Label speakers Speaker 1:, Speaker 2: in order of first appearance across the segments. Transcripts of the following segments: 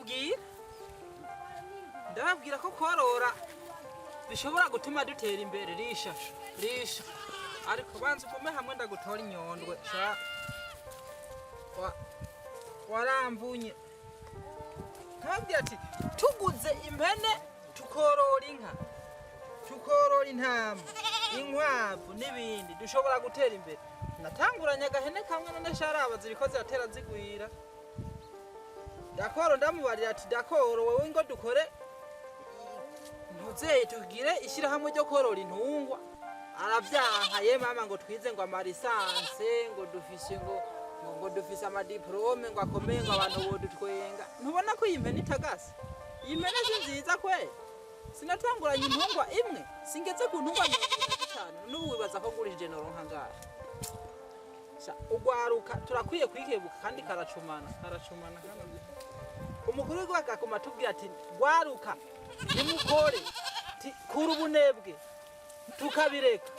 Speaker 1: Ndababwira, ndababwira ko korora bishobora gutuma dutera imbere. Risha, risha, ariko banza ugume hamwe ndagutora inyondwe sha. Waramvunye. Nkababwira ati tuguze impene, tukorora inka, tukorora intama, inkwavu n'ibindi, dushobora gutera imbere. Natanguranye agahene kamwe, none sharaba ziriko ziratera zigwira. Dakoro ndamubarira ati: "Dakoro, wewe ngo dukore ntuzeye, tugire ishyirahamwe ryo korora intungwa." Aravyanka: "Ye mama, ngo twize ngo ama licence, ngo dufise ngo dufise ama diplôme ngo akomeye, ngo abantu bodutwenga." Ntubona ko iyi mpene itagase? Iyi mpene si nziza kwe? Sinatanguranye intungwa imwe, singeze ku ntungwa 75. N'ubu wibaza ko ngurishije noronka ngahe? Sha, ugwaruka turakwiye kwikebuka kandi karacumana, karacumana hano. Umukuru w'igihugu akaguma atubwira ati: "Gwaruka, nimukore, kura ubunebwe," tukabireka.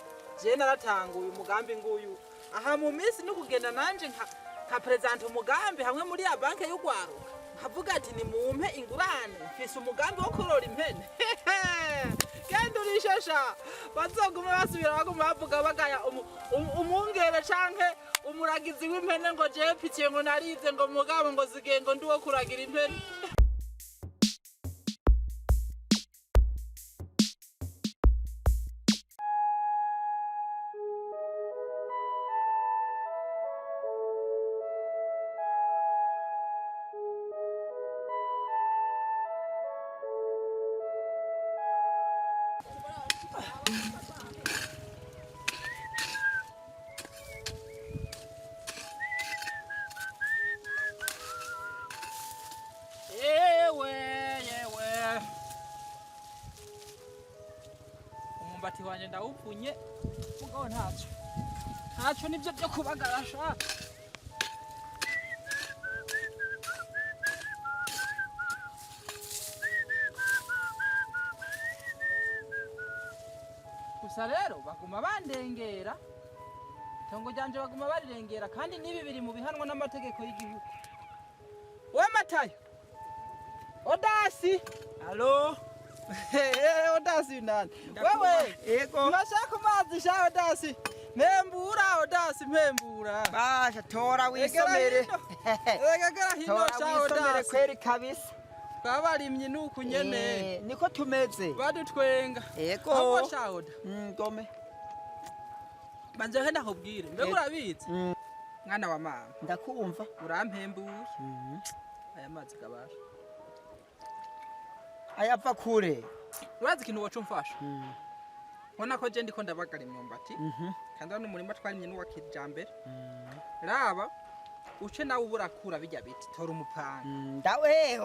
Speaker 1: Je naratanguye umugambi nguyu aha mu minsi no kugenda nanje nka présenta umugambi hamwe muri ya banke y'ugwaruka, nkavuga ati: "Nimumpe ingurane, mfise umugambi wo korora impene." Genda urishesha, bazoguma basubira baguma bavuga bagaya umwungere canke umuragizi w'impene, ngo jewe pitiye, ngo narize, ngo mugabo ngo zigiye ngo ndi uwo kuragira impene. Yewe yewe, umwumbati wanje ndawupfunye, mugabo ntaco, ntaco, nivyo byo kubagara sha. Gusa rero baguma bandengera itongo ryanje, baguma barirengera, kandi n'ibi biri mu bihanwa n'amategeko y'igihugu. We Matayo, Odasi.
Speaker 2: Allô?
Speaker 1: Odasi nani wewe?
Speaker 2: Yego.
Speaker 1: Ntibashaka amazi sha Odasi. Mpembura Odasi, mpembura.
Speaker 2: Basha, tora wisomere.
Speaker 1: Egera hino.
Speaker 2: Tora
Speaker 1: Sha
Speaker 2: wisomere.
Speaker 1: Odasi.
Speaker 2: Kweri kabisa.
Speaker 1: Twabarimyi nuku nyene.
Speaker 2: Niko tumeze.
Speaker 1: Badutwenga.
Speaker 2: Yego.
Speaker 1: Ahubwo sha Oda,
Speaker 2: Gome.
Speaker 1: banze he ndakubwire, mbega urabizi? Mwana wa mama.
Speaker 2: Ndakumva.
Speaker 1: Urampembuye. Aya mazi gabasha.
Speaker 2: Ayava kure.
Speaker 1: Urazi ikintu woca umfasha? Ubona ko je ndiko ndabagara imyumbati, kandi hano umurima twarimye n'uwa kijambere. Raba uce nawe uba urakura bijya biti, tora umupanga.
Speaker 2: Ndawe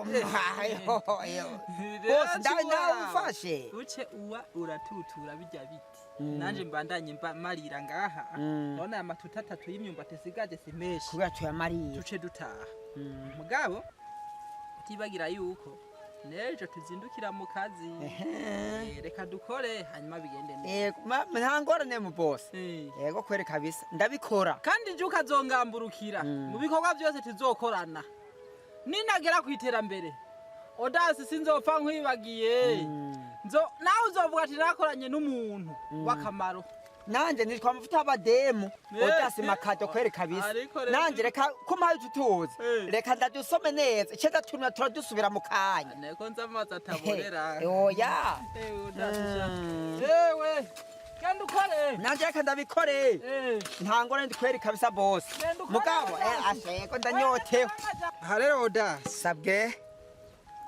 Speaker 2: bose ndawe nawe umfashe.
Speaker 1: Uce uwa uratutura bijya biti, nanje mbandanye mba marira ngaha. Ndabona aya matuta atatu y'imyumbati sigaje si menshi.
Speaker 2: Kubera tuyamariye.
Speaker 1: Tuce dutaha, mugabo utibagira yuko n'ejo tuzindukira mu kazi. Reka dukore, hanyuma bigende neza.
Speaker 2: Yego, nta ngorane mu boss. Yego kweri kabisa, ndabikora.
Speaker 1: Kandi nje ukazongamburukira mu bikorwa byose tuzokorana. Ninagera ku iterambere, Odasi, sinzopfa nkwibagiye. Nzo nawe uzovuga ati nakoranye n'umuntu w'akamaro.
Speaker 2: Nanje nitwa amavuta y'abademu. Odasi makado kweri kabisa.
Speaker 1: Ariko rero
Speaker 2: Nanje reka kumpaye ututuzi. Reka ndadusome neza, icenda tunwa turadusubira mu kanya.
Speaker 1: Niko nzi amazi ataborera.
Speaker 2: Oya.
Speaker 1: Odasi sha. Ewe, genda ukore.
Speaker 2: Nanje reka ndabikore. Nta ngorane kweri kabisa, boss.
Speaker 1: Genda ukore,
Speaker 2: Mugabo
Speaker 1: Odasi.
Speaker 2: ashego ndanyotewe.
Speaker 1: Aha rero Odasi,
Speaker 2: Sabwe.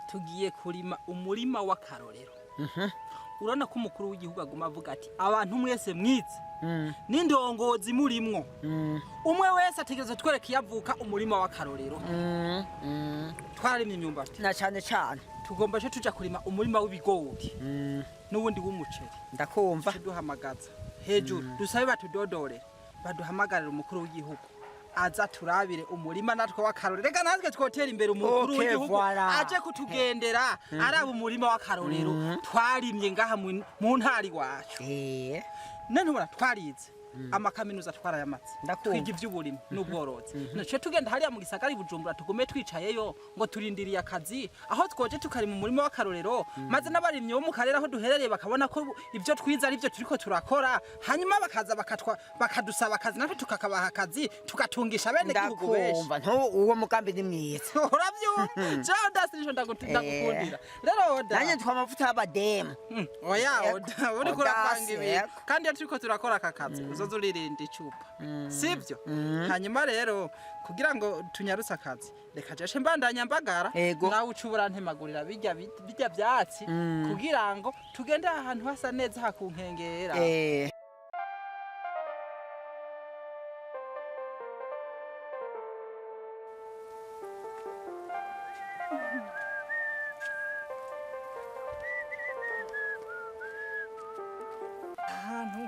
Speaker 1: tugiye kurima umurima w'akarorero. Urabona ko umukuru w'igihugu aguma avuga ati: "Abantu mwese mwize n'indongozi murimwo, umwe wese ategerezwa twereka iyo avuka umurima w'akarorero." Twararimye imyumbati.
Speaker 2: Na cane cane.
Speaker 1: Tugomba co tuja kurima umurima w'ibigori n'ubundi w'umuceri.
Speaker 2: Ndakumva.
Speaker 1: Tuduhamagaza hejuru, dusabe batudodorere, baduhamagarire umukuru w'igihugu aza turabire umurima natwe w'akarorero. Reka natwe twotera imbere, umukuru w'igihugu aje kutugendera, araba umurima w'akarorero twarimye ngaha mu ntara iwacu. None ntubona twarize? Amakaminuza twarayamatse.
Speaker 2: Ndakumva.
Speaker 1: Twiga ivy'uburimyi n'ubworozi. Naco tugenda hariya mu gisagara i Bujumbura, tugume twicayeyo ngo turindiriye akazi, aho twoje tukari mu murima w'akarorero, maze n'abarimyi bo mu karere aho duherereye bakabona ko ibyo twize ari byo turiko turakora, hanyuma bakaza bakatwa bakadusaba akazi, natwe tukakabaha akazi, tugatungisha bene gihugu benshi.
Speaker 2: Ndakumva, ntu uwo mugambi ni mwiza.
Speaker 1: Uravyumva, jewe Odasi, nico ndagukundira rero, Oda.
Speaker 2: Nanjye ntwa amavuta y'abademu.
Speaker 1: Oya.
Speaker 2: Yego.
Speaker 1: Oda, uriko uravanga
Speaker 2: Odasi,
Speaker 1: ibintu.
Speaker 2: yego.
Speaker 1: Kandi iyo turiko turakora aka kazi, uzoza uririnda icupa, sibyo? Hanyuma rero, kugira ngo tunyarutse akazi, reka jeshe mbandanya mbagara.
Speaker 2: Yego.
Speaker 1: Nawe uca uburantemagurira bijya byatsi kugira ngo tugende ahantu hasa neza hakunkengera. Ahantu.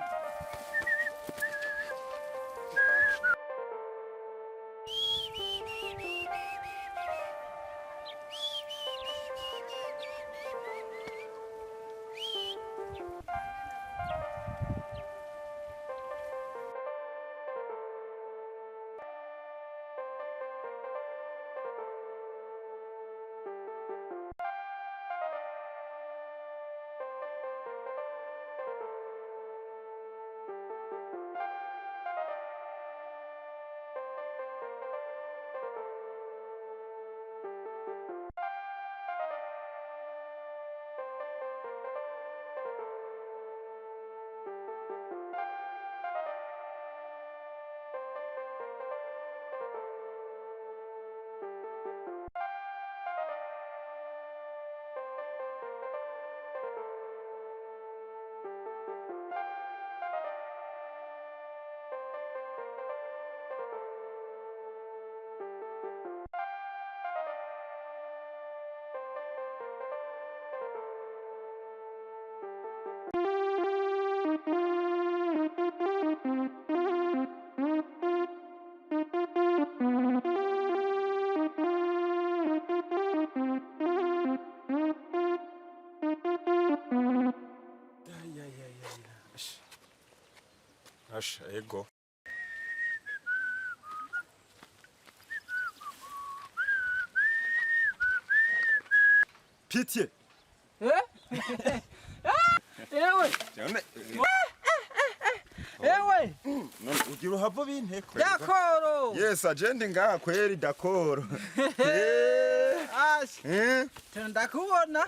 Speaker 3: Asha, ego. Pitié.
Speaker 1: Eh? Ewe.
Speaker 3: Cyane.
Speaker 1: Ewe.
Speaker 3: None ugira uhava binteko.
Speaker 1: Dakoro.
Speaker 3: Yes, agende ngaha kweri dakoro. Eh.
Speaker 1: Asha.
Speaker 3: Eh?
Speaker 1: Ndakubona.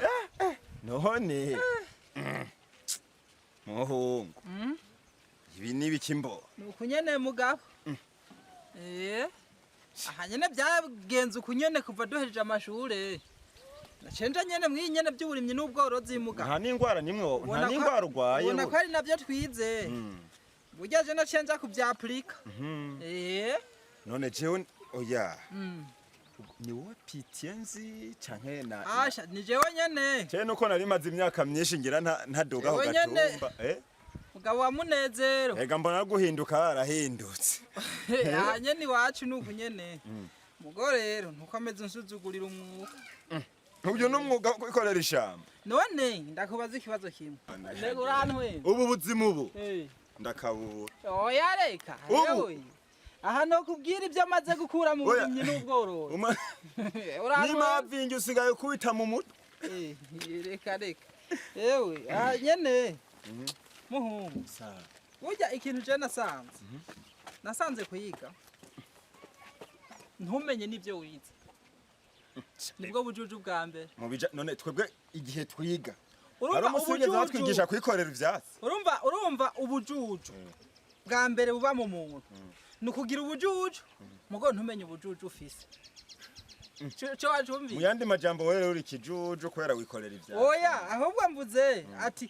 Speaker 3: None. Muhungu. Ibi ni ibiki mbo?
Speaker 1: Nuko nyene, mugabo. Aha nyene byagenze uku nyene kuva duhejeje amashure. Nacenja nyene mw'iyi nyene by'uburimyi n'ubworozi, mugabo.
Speaker 3: Nta n'ingwara nimwe, nta n'ingwara urwaye.
Speaker 1: Ubona ko ari navyo twize. Burya je nacenja kuvyapurika.
Speaker 3: None jewe, oya. Ni wowe Pitié nzi canke na?
Speaker 1: Asha, ni jewe nyene.
Speaker 3: Jewe nuko nari maze imyaka myinshi ngira ntaduga aho
Speaker 1: Jewe nyene.
Speaker 3: gatumba. Eh?
Speaker 1: Mugabo wa Munezero.
Speaker 3: Ega mbona guhinduka harahindutse.
Speaker 1: Aha nyene iwacu nuku nyene. Mugo rero ntukomeze unsuzugurira umwuga.
Speaker 3: Uyu ni umwuga wo kwikorera ishamba.
Speaker 1: None ndakubaza ikibazo kimwe. Mbega urantwe?
Speaker 3: Ubu buzima ubu
Speaker 1: Eh.
Speaker 3: ndakabura.
Speaker 1: Oya, reka.
Speaker 3: Ubu.
Speaker 1: Yewe. Aha no kubwira ibyo amaze gukura mu
Speaker 3: Oya.
Speaker 1: burimyi n'ubworozi. Urantwe?
Speaker 3: Nimavingi usigaye kubita mu mutwe.
Speaker 1: Eh, reka reka. Yewe, aha nyene. Muhungu. Burya ikintu je nasanze. Nasanze kuyiga. Ntumenye n'ibyo wize. Nibwo bujuju bwa mbere.
Speaker 3: Mu bija none twebwe igihe twiga, hari
Speaker 1: Urumva
Speaker 3: umunsi wigeze
Speaker 1: ubujuju.
Speaker 3: batwigisha kwikorera ivyatsi?
Speaker 1: Urumva ubujuju bwa mbere buba mu muntu ni ukugira ubujuju mugo ntumenye ubujuju ufise. Ico
Speaker 3: Mu
Speaker 1: wacumvise?
Speaker 3: yandi majambo, wewe uri ikijuju kubera wikorera ivyatsi.
Speaker 1: Oya, ahubwo mvuze ati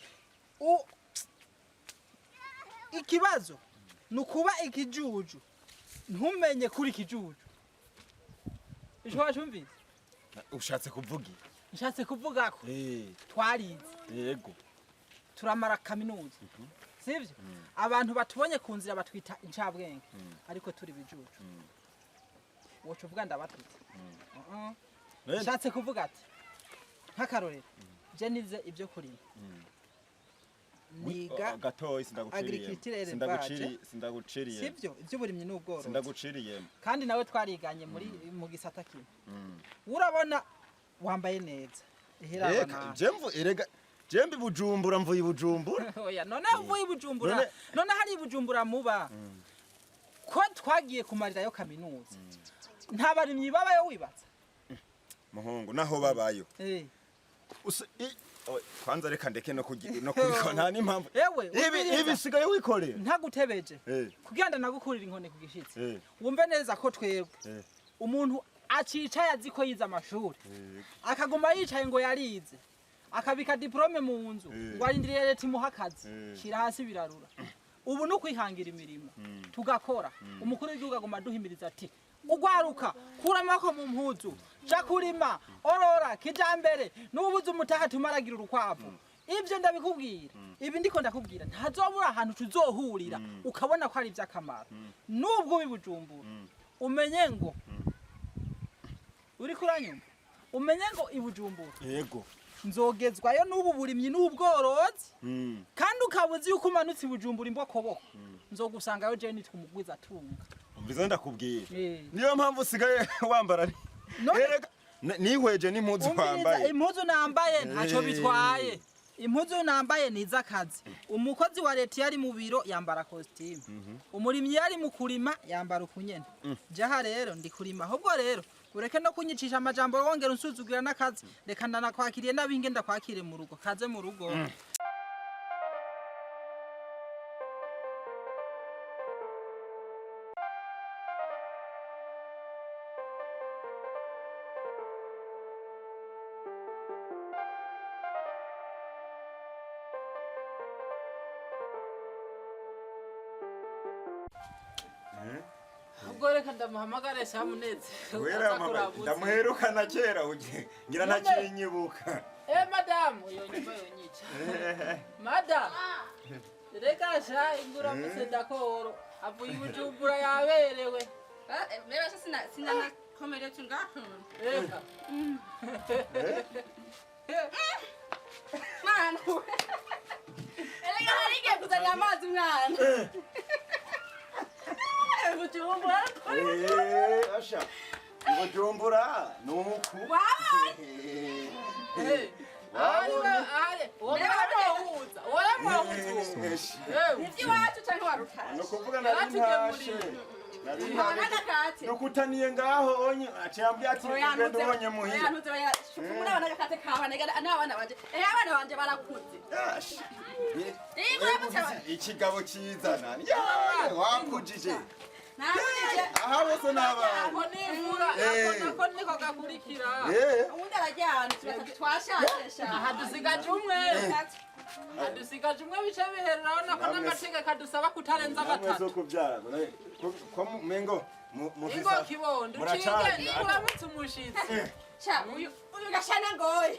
Speaker 1: ikibazo ni ukuba ikijuju ntumenye kuri ikijuju. Ico wacumvise?
Speaker 3: Ushatse kuvuga iki?
Speaker 1: Nshatse kuvuga ko twarize, turamara kaminuza, sivyo? Abantu batubonye ku nzira batwita incabwenge, ariko turi bijuju. Woca uvuga ndabatwitse? Uh-uh. Nshatse kuvuga ati nk'akarorero, je nize ibyo kurima. Niga
Speaker 3: Gatoyi sindaguciriye.
Speaker 1: Agriculture élevage.
Speaker 3: Sindaguciriye, sindaguciriye.
Speaker 1: Sivyo, ivy'uburimyi n'ubworozi.
Speaker 3: Sindaguciriye.
Speaker 1: Kandi nawe twariganye muri mu gisata kimwe. Urabona wambaye neza. Ihera
Speaker 3: Reka
Speaker 1: abana.
Speaker 3: jemvu erega jembi Bujumbura, mvuye i Bujumbura.
Speaker 1: Oya, none uvuye i Bujumbura.
Speaker 3: None-
Speaker 1: None hari i Bujumbura muba. Ko twagiye kumarirayo kaminuza. Nta barimyi babayo wibaza.
Speaker 3: Muhungu, naho babayo. Kwanza reka ndeke no no kubikora, nta n'impamvu.
Speaker 1: Ewe,
Speaker 3: Ibi
Speaker 1: umviriza.
Speaker 3: ibi sigaye wikorera.
Speaker 1: Ntagutebeje. Kugira ngo nagukurira inkoni ku gishitsi. Wumve neza ko twebwe umuntu acicaye azi ko yize amashuri, akaguma yicaye ngo yarize, akabika diplome mu nzu, ngo arindiriye leta imuha akazi, shira hasi birarura. Ubu ni ukwihangira imirimo, tugakora. Umukuru w'igihugu aguma aduhimiriza ati ugwaruka, kura amaboko mu mpuzu, ja kurima, orora kijambere, n'ububuze umutaha tumaragira urukwavu. Ibyo ndabikubwira, ibi ndiko ndakubwira, ntazobura ahantu tuzohurira ukabona ko ari iby'akamaro. Nubwo ubi Bujumbura, umenye ngo uriko uranyumva, umenye ngo i Bujumbura
Speaker 3: Yego.
Speaker 1: nzogezwayo n'ubu burimyi n'ubworozi. Kandi ukaba uzi yuko umanutse i Bujumbura imbokoboko, nzogusangayo jewe nitwa umugwiza atunga.
Speaker 3: Umviza ndakubwira. Niyo mpamvu usigaye wambara.
Speaker 1: None-
Speaker 3: Erega nihweje n'impuzu
Speaker 1: Umviriza,
Speaker 3: wambaye.
Speaker 1: impuzu nambaye ntacyo bitwaye. Impuzu nambaye ni iz'akazi. Umukozi wa leta iyo ari mu biro yambara kositimu, umurimyi iyo ari mu kurima yambara ukunyene. Jaha rero ndi kurima, ahubwo rero ureke no kunyicisha amajambo wongera unsuzugira n'akazi. Reka ndanakwakiriye n'abinge ndakwakire mu rugo, kaze mu rugo. Ubwo reka ndamuhamagare Shamuneze.
Speaker 3: Wera mama, ndamuherukana kera uje ngira ntakinyibuka.
Speaker 1: Eh, madamu, iyo nyumba yonyica. Madamu, reka sha inguramutse ndakoro avuye i Bujumbura yaberewe.
Speaker 4: Rero sina sina ngaho.
Speaker 1: Reka.
Speaker 4: Mwana. Erega hari igihe kuzanira amazi mwana. Bujumbura.
Speaker 3: Asha. Bujumbura nuku.
Speaker 4: Wabonye.
Speaker 1: Ari ari uwo mwahuza, uwo mwahuza.
Speaker 4: Ni iby'iwacu canke warutashe?
Speaker 3: Nukuvuga nari ntashe. Nari ntashe.
Speaker 4: N'agakate.
Speaker 3: Nukutaniye ngaho onye aciye ambwira ati ugenda ubonye muhira.
Speaker 4: Oya ntuze oya shuka urabona agakate kawe n'abana banje. Abana banje barakuze.
Speaker 3: Asha.
Speaker 4: Iyo uramutse
Speaker 3: Ikigabo cizana. Ya, wakujije.
Speaker 4: Nakujije.
Speaker 3: Aha bose n'abana.
Speaker 1: Ako nivura, ako nako niko gakurikira.
Speaker 4: Ubundi arajyana tubatatu twashaje.
Speaker 1: Aha dusigaje umwe. Aha dusigaje umwe bice biherera, urabona ko n'amategeko adusaba kutarenza
Speaker 3: Namwe zo
Speaker 1: batatu.
Speaker 3: kubyara. Ko mengo mufisa.
Speaker 1: Ingo kibondo, ucinge uramutse umushitsi.
Speaker 4: Cha uyu gashana ngoye.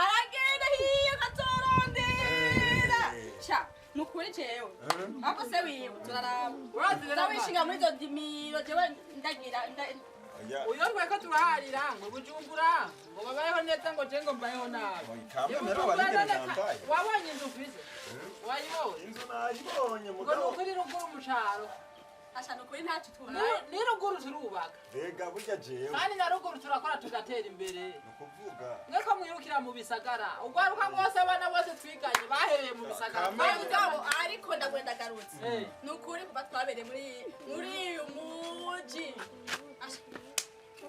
Speaker 4: Aragenda hiyo katorondera. Cha nukuri jewe. Ako se wiwe turaraba.
Speaker 1: Urazi rero
Speaker 4: Wishinga muri izo ndimiro jewe ndagira
Speaker 1: Uyo tweko turaharira ngo Bujumbura ngo babayeho neza, ngo je ngo mbayeho nabi. Wabonye inzu ufise? Wayibonye?
Speaker 3: Inzu nayibonye
Speaker 1: Ngo
Speaker 3: mugabo.
Speaker 1: nukuri ruguru mu caro.
Speaker 4: Asha nukuri ntacyo tubaye.
Speaker 1: Ni ruguru turubaka.
Speaker 3: Rega burya jewe.
Speaker 1: Kandi na ruguru turakora tugatera imbere.
Speaker 3: Nukuvuga.
Speaker 1: Mweko mwirukira mu bisagara. Ugwaruka rwose abana bose twiganye bahereye mu bisagara.
Speaker 4: Mugabo ariko ndagwenda garutse. Nukuri kuva twabereye muri uyu muji. Asha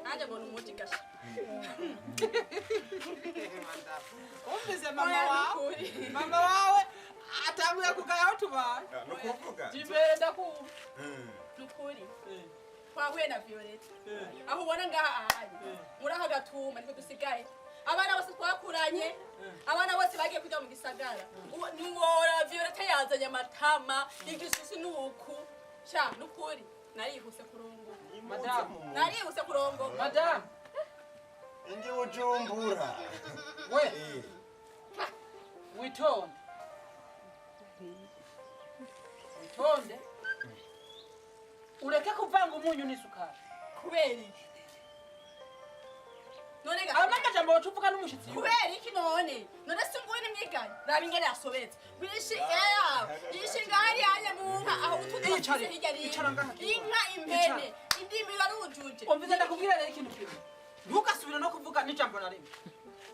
Speaker 4: nanjye mbona umuji gasha.
Speaker 1: Umvise mama wawe? Mama wawe atanguye kugaya aho tubaye.
Speaker 3: Nukuvuga.
Speaker 1: Jimbere ndakumva.
Speaker 4: Nukuri. Twahuye na Violette. Aho ubona ngaha ahanye. Muri aka gatumba niko dusigaye. Abana bose twakuranye. Abana bose bagiye kwiga mu gisagara. Ntiwora Violette yazanye amatama, igisusu nuku. Sha nukuri narihuse kurongo.
Speaker 1: Madamu.
Speaker 4: Narihuse kurongo.
Speaker 1: Madamu.
Speaker 3: Ingi Bujumbura.
Speaker 1: We. Witonde. Witonde. Ureke kuvanga umunyu n'isukari.
Speaker 4: Kubera iki? None ga
Speaker 1: Ayo n'amajambo woca uvuga n'umushitsi yuwe.
Speaker 4: Kubera iki none? None si nguyu ni mwiganye? Raba ingene yasobetse. Yishinga hariya anye mu nka aho utundi
Speaker 1: Iyicare,
Speaker 4: bafise hirya n'ino.
Speaker 1: icara ngaha.
Speaker 4: Inka, impene, indimiro arujuje.
Speaker 1: Umviza, ndakubwira rero ikintu kimwe. Ntugasubire no kuvuga n'ijambo na rimwe.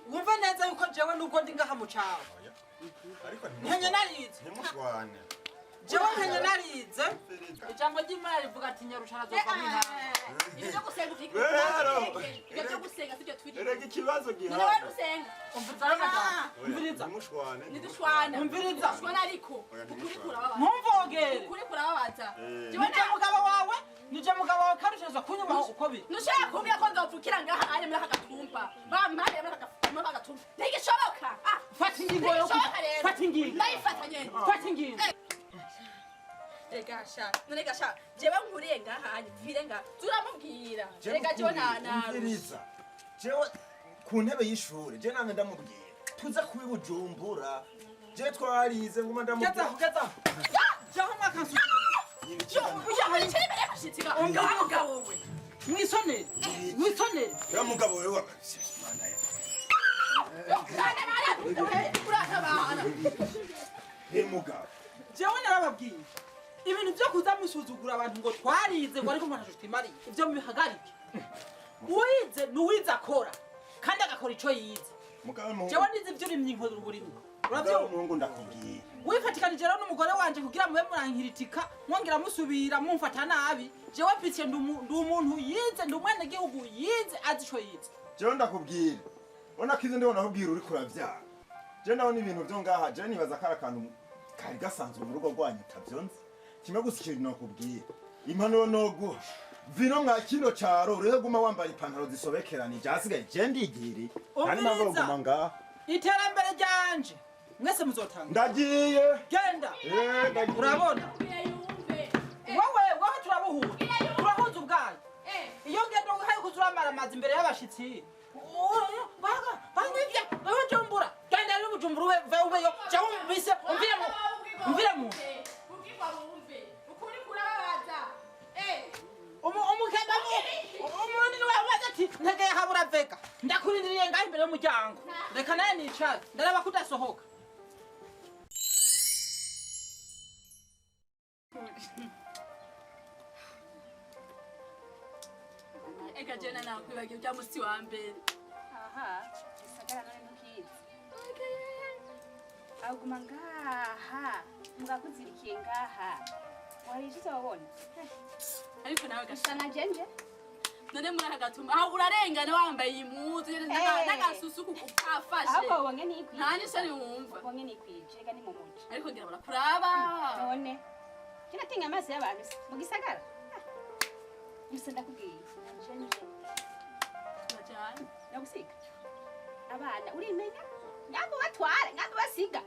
Speaker 1: Wumve neza yuko jewe nubwo ndi ngaha mu caro,
Speaker 3: Ariko
Speaker 1: nkenye narize.
Speaker 3: ntimushwane.
Speaker 1: Jewe nkenye narize. Ijambo ry'Imana rivuga ati nyarushara azovamwo intama.
Speaker 4: Ibyo byo gusenga uvyiga.
Speaker 3: Rero.
Speaker 4: Ibyo byo gusenga sibyo twiri.
Speaker 3: Erega ikibazo
Speaker 4: None wewe
Speaker 3: gihari.
Speaker 4: usenga?
Speaker 1: Umviriza rero majambo.
Speaker 3: Oya,
Speaker 1: Umviriza.
Speaker 3: ntimushwane.
Speaker 4: Ntidushwana.
Speaker 1: Umviriza.
Speaker 4: Ntidushwana ariko.
Speaker 3: Oya,
Speaker 4: Ukuri
Speaker 3: ntimushwane.
Speaker 4: kurababaza.
Speaker 1: Ntumvogere.
Speaker 4: Ukuri kurababaza.
Speaker 3: Eh.
Speaker 4: Jewe
Speaker 1: Nije mugabo wawe, nije mugabo wawe kandi utegerezwa kunyubaha uko biri.
Speaker 4: Ntushobora kumbwira ko nzopfukira ngaha anye muri aka gatumba. Bampariye muri aka gatumba. Ntigishoboka. Ah,
Speaker 1: Fata ingingo yo
Speaker 4: ntigishoboka rero.
Speaker 1: Fata ingingo.
Speaker 4: Ndayifata nyene.
Speaker 1: Fata ingingo.
Speaker 4: Rega sha, none gasha, jewe nkuriye ngaha anye, mvire ngaha. Turamubwira. Rega jewe na
Speaker 3: Umviriza. Jewe ku ntebe y'ishure, je namwe ndamubwira. Tuza kubi Bujumbura. Je twarize nguma ndamubwira.
Speaker 1: Gezaho, gezaho. Jaho mwakansu.
Speaker 4: Yo, uya imbere y'abashitsi ga. Ngaha mugabo we.
Speaker 1: Mwisonere. Mwisonere.
Speaker 3: Ya mugabo wewe Mana ya.
Speaker 4: Uratabara, uratabara.
Speaker 3: He mugabo.
Speaker 1: Jewe narababwiye. Ibintu byo kuza musuzugura abantu ngo twarize ngo ariko ntacyo twimariye. Ibyo mubihagarike. Uwize nuwize akora. Kandi agakora ico yize.
Speaker 3: Mugabo muhungu.
Speaker 1: Jewe nize ivy'urimyi nkora uburimyi.
Speaker 3: Mugabo
Speaker 1: Uravyumva?
Speaker 3: muhungu ndakubwiye.
Speaker 1: Wifatikanije rero n'umugore wanje kugira mube murankiritika, mwongera musubira mumfata nabi. Jewe pitiye ndi umuntu yize, ndi umwenegihugu yize azi ico yize.
Speaker 3: Jewe ndakubwira. Ubona ko izo ndibona nakubwira uri kuravyara. Je ndabona ibintu vyo ngaha, je nibaza ko ari akantu kari gasanzwe mu rugo rwanyu utavyonze. Kimwe gusa ikintu nokubwira. Impanuro noguha. Vino mwa kino caro uriho guma wambaye ipantaro zisobekeranije ahasigaye je ndigiriye. Nta n'impamvu yo
Speaker 1: Umviriza.
Speaker 3: kuguma ngaha.
Speaker 1: Iterambere ryanje mwese muzotanga.
Speaker 3: Ndagiye.
Speaker 1: Genda.
Speaker 3: Eh, ndagiye.
Speaker 1: Urabona?
Speaker 4: Ubwira yumve.
Speaker 1: Wowe wowe turabuhura. Turahuza ubwayo.
Speaker 4: Eh.
Speaker 1: Iyo ngendo wihaye kuza uramara amazi imbere y'abashitsi. Banyivye, wewe Bujumbura. Genda rero Bujumbura ube ve ubeyo. Ja umvise, umvire mu. Umvire mu.
Speaker 4: Ubwirwa wumve. Ukuri kurababaza. Eh.
Speaker 1: Umukeba umurundi niwe yavuze ati ntegeye habura vega. Ndakurindiriye ngaho imbere y'umuryango. Reka nawe nicare, ndaraba ko udasohoka.
Speaker 4: Ega jena nakwibagiye bya musi wa mbere.
Speaker 5: Aha, gisagara none ntukizi. Aguma ngaha, mugakuzirikiye ngaha. Wari uzobona.
Speaker 4: Ariko nawe gasha.
Speaker 5: Gusa na jenje.
Speaker 4: None muri aka gatumba aho urarengana wambaye impuzu
Speaker 5: Eh.
Speaker 4: n'agasusu kafashe.
Speaker 5: Ahubwo wabonye nikwije.
Speaker 4: Nta n'isoni wumva.
Speaker 5: Wabonye nikwije, reka ni mu muco.
Speaker 4: Ariko ngira barakuraba.
Speaker 5: None. Kinatinya amaso y'abantu se, mu gisagara. Ah. Gusa ndakubwiye, na jenje.
Speaker 4: Turajana.
Speaker 5: Nagusiga. Abana urimenya? Ngambo batwara, ngambo basiga.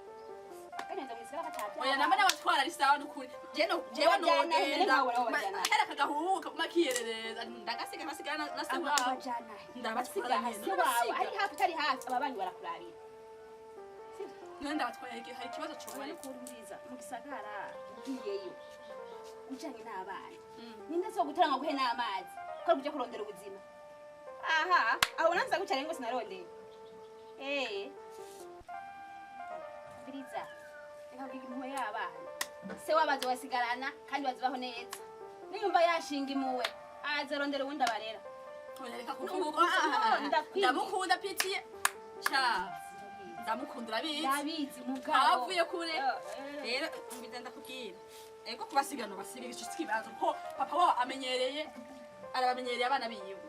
Speaker 5: Kanyanza mu gisagara batatu.
Speaker 4: Oya namba n'abatwara ari sawa n'ukuri. Je no jewe
Speaker 5: Ubajyana he?
Speaker 4: nogenda.
Speaker 5: Nkawe urabajyana he?
Speaker 4: Kera kagahuka kaguma kiyerereza. Ndagasiga nkasigara na se
Speaker 5: Aba
Speaker 4: wabo.
Speaker 5: abajana he?
Speaker 4: Ndabatwara
Speaker 5: Basiga
Speaker 4: nyene.
Speaker 5: se wawe ari hafi utari hafi aba banyu barakurabira. Sivyo?
Speaker 4: None ndabatwaye hari ikibazo coba.
Speaker 5: Ubona ukuntu nziza mu gisagara ugiyeyo ujanye n'abana ninde azogutera ngo aguhe n'amazi ko ari kuja kurondera ubuzima aha aho nanza guca rero ngo sinarondeye eh biriza reka kugira impuhwe y'abana se wabazo basigarana kandi bazibaho neza niyumva yashinga impuhwe azarondera uwundi abarera
Speaker 4: Oya reka kuvuga.
Speaker 5: No, ndakwiye.
Speaker 4: Ndamukunda pitiye. Cha. Ndamukunda urabizi.
Speaker 5: Ndabizi mugabo
Speaker 4: Avuye kure.
Speaker 5: Eh,
Speaker 4: Rero mbiza ndakubwira. Ego kubasigana basiga ico kibazo ko papa wabo amenyereye arabamenyereye abana biwe.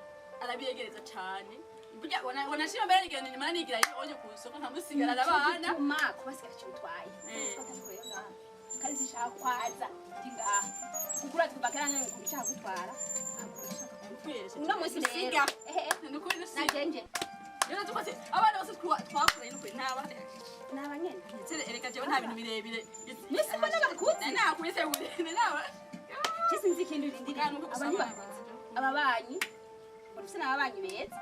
Speaker 4: Arabiyegereza cane. Burya wana shima mbere nigenda inyuma nigira onye ku isoko nkamusigarana abana.
Speaker 5: Gituma kubasigara icyo bitwaye.
Speaker 4: Eh.
Speaker 5: Twatashikuyeyo ngaha. Kandi sinshaka kwaza ndi ngaha. Kuko urazi kuva kera nyene ukuntu nshaka gutwara. Uno munsi rero.
Speaker 4: Siga.
Speaker 5: Ehe.
Speaker 4: Nukuri
Speaker 5: Na
Speaker 4: nusiga.
Speaker 5: jenje.
Speaker 4: Rero tukoze abana bose twakuranye nukuri ntaba.
Speaker 5: Naba nyene.
Speaker 4: Ndetse erega jewe nta bintu birebire.
Speaker 5: Nisi mbona bakuzi.
Speaker 4: Nakubise burene naba.
Speaker 5: Je sinzi ikindi urindiriye.
Speaker 4: Bwa nuko
Speaker 5: Aba
Speaker 4: gusaba
Speaker 5: ntibakuzi. Ababanyi. Urufise n'ababanyi beza.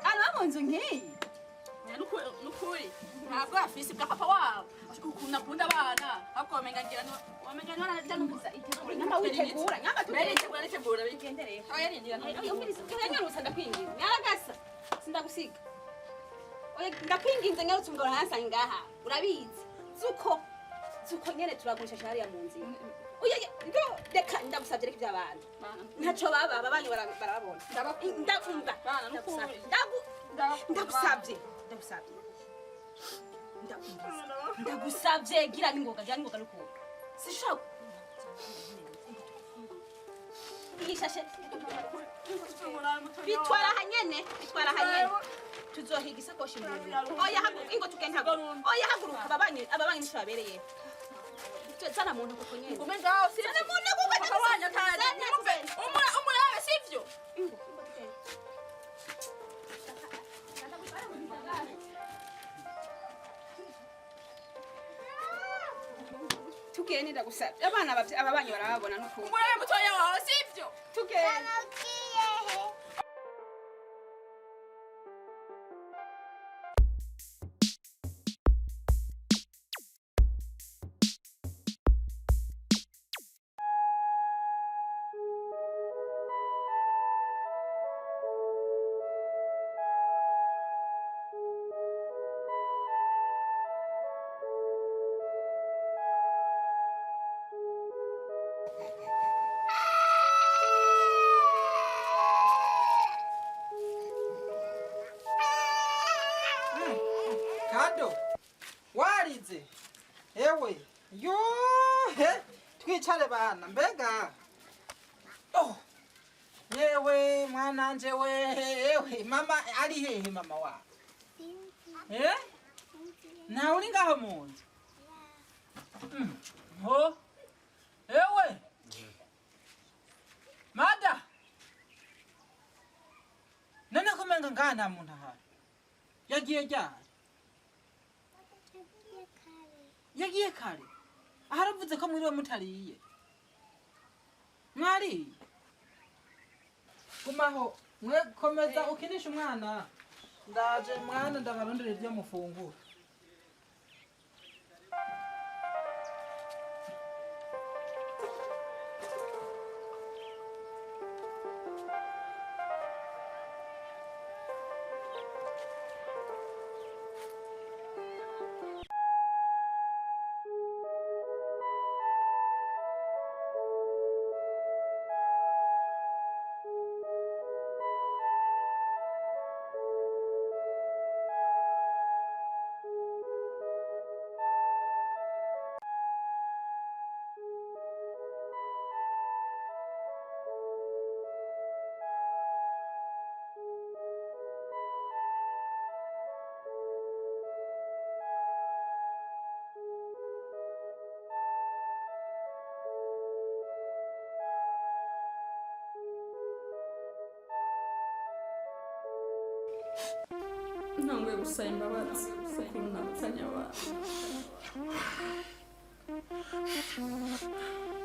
Speaker 5: Abantu bo mu nzu nk'iyi.
Speaker 4: Oya, nukuri ntabwo afise bwa papa wabo ukuntu akunda abana ahubwo wamenga ngira wamenga none
Speaker 5: Numvise itegura. Nyamba witegura. Nyamba
Speaker 4: mbere
Speaker 5: tugendere.
Speaker 4: itegura nitegura
Speaker 5: Tugendere.
Speaker 4: oya rindira
Speaker 5: Oya umviriza. Nyarutsa ndakwinginze. Nyaragasa. Sindagusiga. Oya ndakwinginze ngarutse umugabo ntansanga ngaha. Urabizi. Zuko. Zuko nyene turagurisha hariya mu nzira. Oya ngo reka ndagusabye reka iby'abantu. Ntaco baba ababanyi barababona. Ndakumva. Ndagusabye. Ndagusabye. Ndagusabye. Ndagusabye gira ningoga nuko. Sishaka. Igishashe bitwara hanyene bitwara hanyene. Tuzohiga isakoshi mu nzira. Oya haguruka ingo tugenda haguruka. Oya haguruka ababanyi nico babereye. Zana muntu kuko nyene.
Speaker 4: Ngume ngaho sivyo.
Speaker 5: Zana muntu kuko
Speaker 4: Papa wanyu ataje. Umurabe sivyo.
Speaker 5: Ingo tugende. Tugende ndagusabye. Abana ababanyi barababona nuko.
Speaker 4: Umurabe mutoya wawe sivyo.
Speaker 5: Tugende.
Speaker 1: Kado warize ewe yohe twicare bana mbega oh yewe mwananje we ewe mama ari hehe mama wa eh nawe uri ngaho mu nzu ho ewe mada none kumenga ngaha nta muntu ahari yagiye ryari yagiye kare aharavuze ko mwiriwe mutariye mwariye gumaho mwe komeza ukinisha umwana ndaje mwana ndabarondera ibyo mufungura
Speaker 4: Ntanguye gusaba imbabazi ukuntu nabutanye abantu.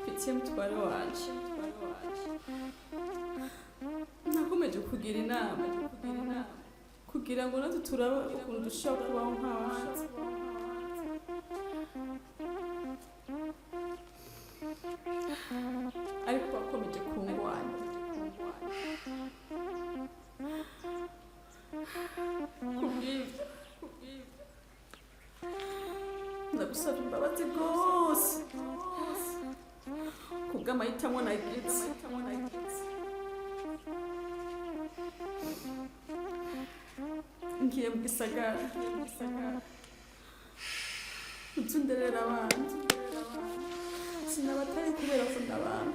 Speaker 4: Mfitiye mutware wanje. Nakomeje kugira inama kugira ngo natwe turabe ukuntu dushobora kubaho nk'abandi. Ariko bakomeje kungwanya. Kubw'ibyo ndagusaba imbabazi rwose kubw'amahitamo nagize. Ngiye mu gisagara nzu nderera abana sinabatari kubera ko ndabana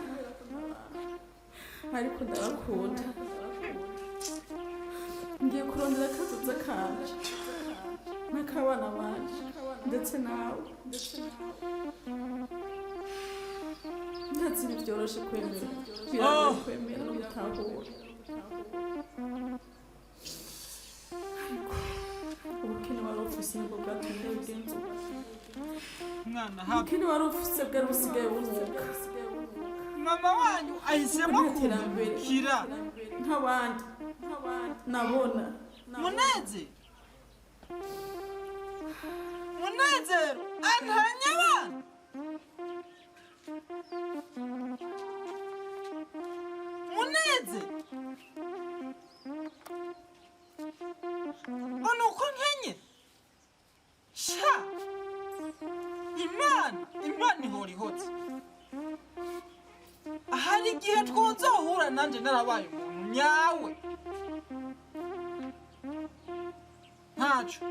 Speaker 4: ariko ndabakunda. Ngiye kurondera akazoza kanje n'akabana banje ndetse nawe. Ndazi ntibyoroshe kwemera, biragoye kwemera no gutahura. Ariko ubukene wari ufise nibwo bwatumye ubigenza uko. Ubukene wari ufise bwari busigaye bunuka.
Speaker 1: Mama wanyu ahisemo kumbikira
Speaker 4: nk'abandi nabona.
Speaker 1: Munezero Munezero antanya abana. Munezero Igihe twozohura nanje narabaye umuntu nyawe, ntaco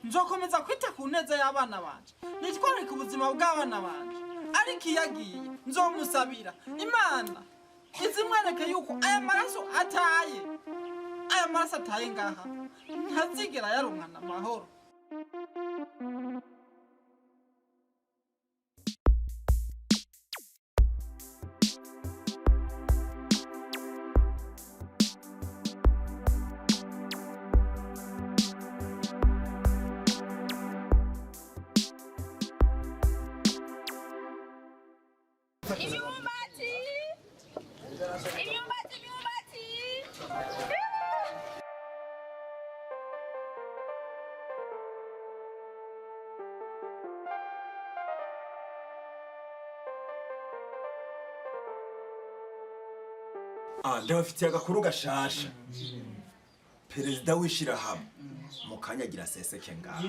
Speaker 1: nzokomeza kwita ku neza y'abana banje, nitwararika ubuzima bw'abana banje. Ariko iyo agiye, nzomusabira Imana izimwereke yuko aya maraso ataye, aya maraso ataye ngaha, ntazigera yaronkana amahoro.
Speaker 4: Imyumbati, imyumbati, imyumbati!
Speaker 3: Ah, ndabafitiye agakuru gashasha. Perezida w'ishirahamwe mu kanya agira seseke ngaha.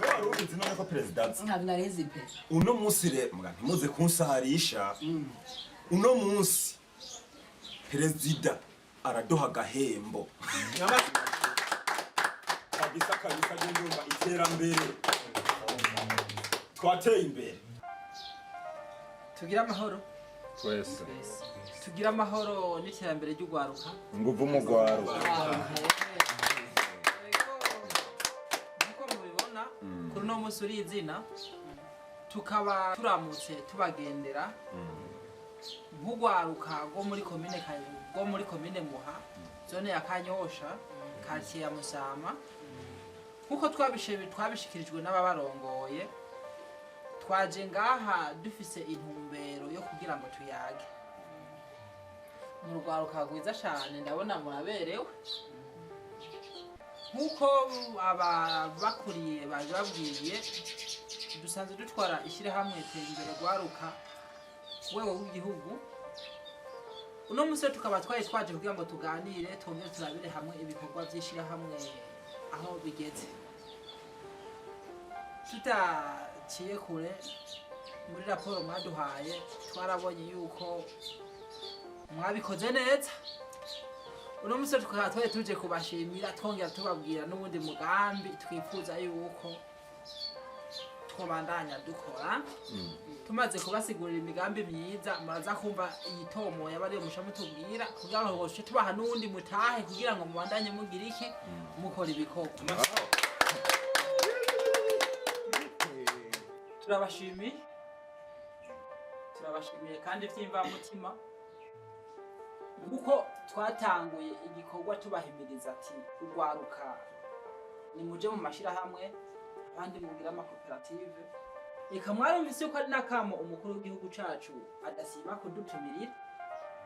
Speaker 3: Wewe wari ubizi none ko perezida aza?
Speaker 6: Ntabwo narezi pe.
Speaker 3: Uno munsi rero muga ntimuze kunsarisha. Uno munsi perezida araduha agahembo kabisa kabisa. Je ndumva iterambere, twateye imbere.
Speaker 1: Tugire amahoro.
Speaker 3: Twese.
Speaker 1: Tugire amahoro n'iterambere ry'urwaruka.
Speaker 3: Nguvu mugwaro.
Speaker 1: Nkuko mubibona, kuri uno munsi uri izina, tukaba turamutse tubagendera nk'urwaruka rwo muri komine Muha, zone ya Kanyosha, quartier ya Musama. Nkuko twabishikirijwe n'ababarongoye, twaje ngaha dufise intumbero yo kugira ngo tuyage mu rwaruka rwiza cyane. Ndabona muraberewe. Nk'uko ababakuriye babibabwiye, dusanzwe dutwara ishyirahamwe Tera Imbere Rwaruka ku rwego rw'igihugu. Uno munsi rero tukaba twari twaje kugira ngo tuganire, twongere turabire hamwe ibikorwa by'ishyirahamwe aho bigeze. Tutaciye kure, muri raporo mwaduhaye twarabonye yuko mwabikoze neza. Uno munsi rero tukaba twari tuje kubashimira, twongera tubabwira n'ubundi mugambi twifuza yuko twobandanya dukora. Tumaze kubasigurira imigambi myiza, muraza kumva iyitomoye aba ariyo musha mutubwira, kugira ngo duce tubaha n'uwundi mutahe kugira ngo mubandanye mugira iki, mukora ibikorwa. Turabashimiye, turabashimiye kandi by'imvamutima. Kuko twatanguye igikorwa tubahimiriza ati: "Urwaruka, nimuje mu mashyirahamwe, abandi mugire amakoperative." Reka mwarumvise yuko ari n'akamo umukuru w'igihugu cacu adasiba kudutumirira,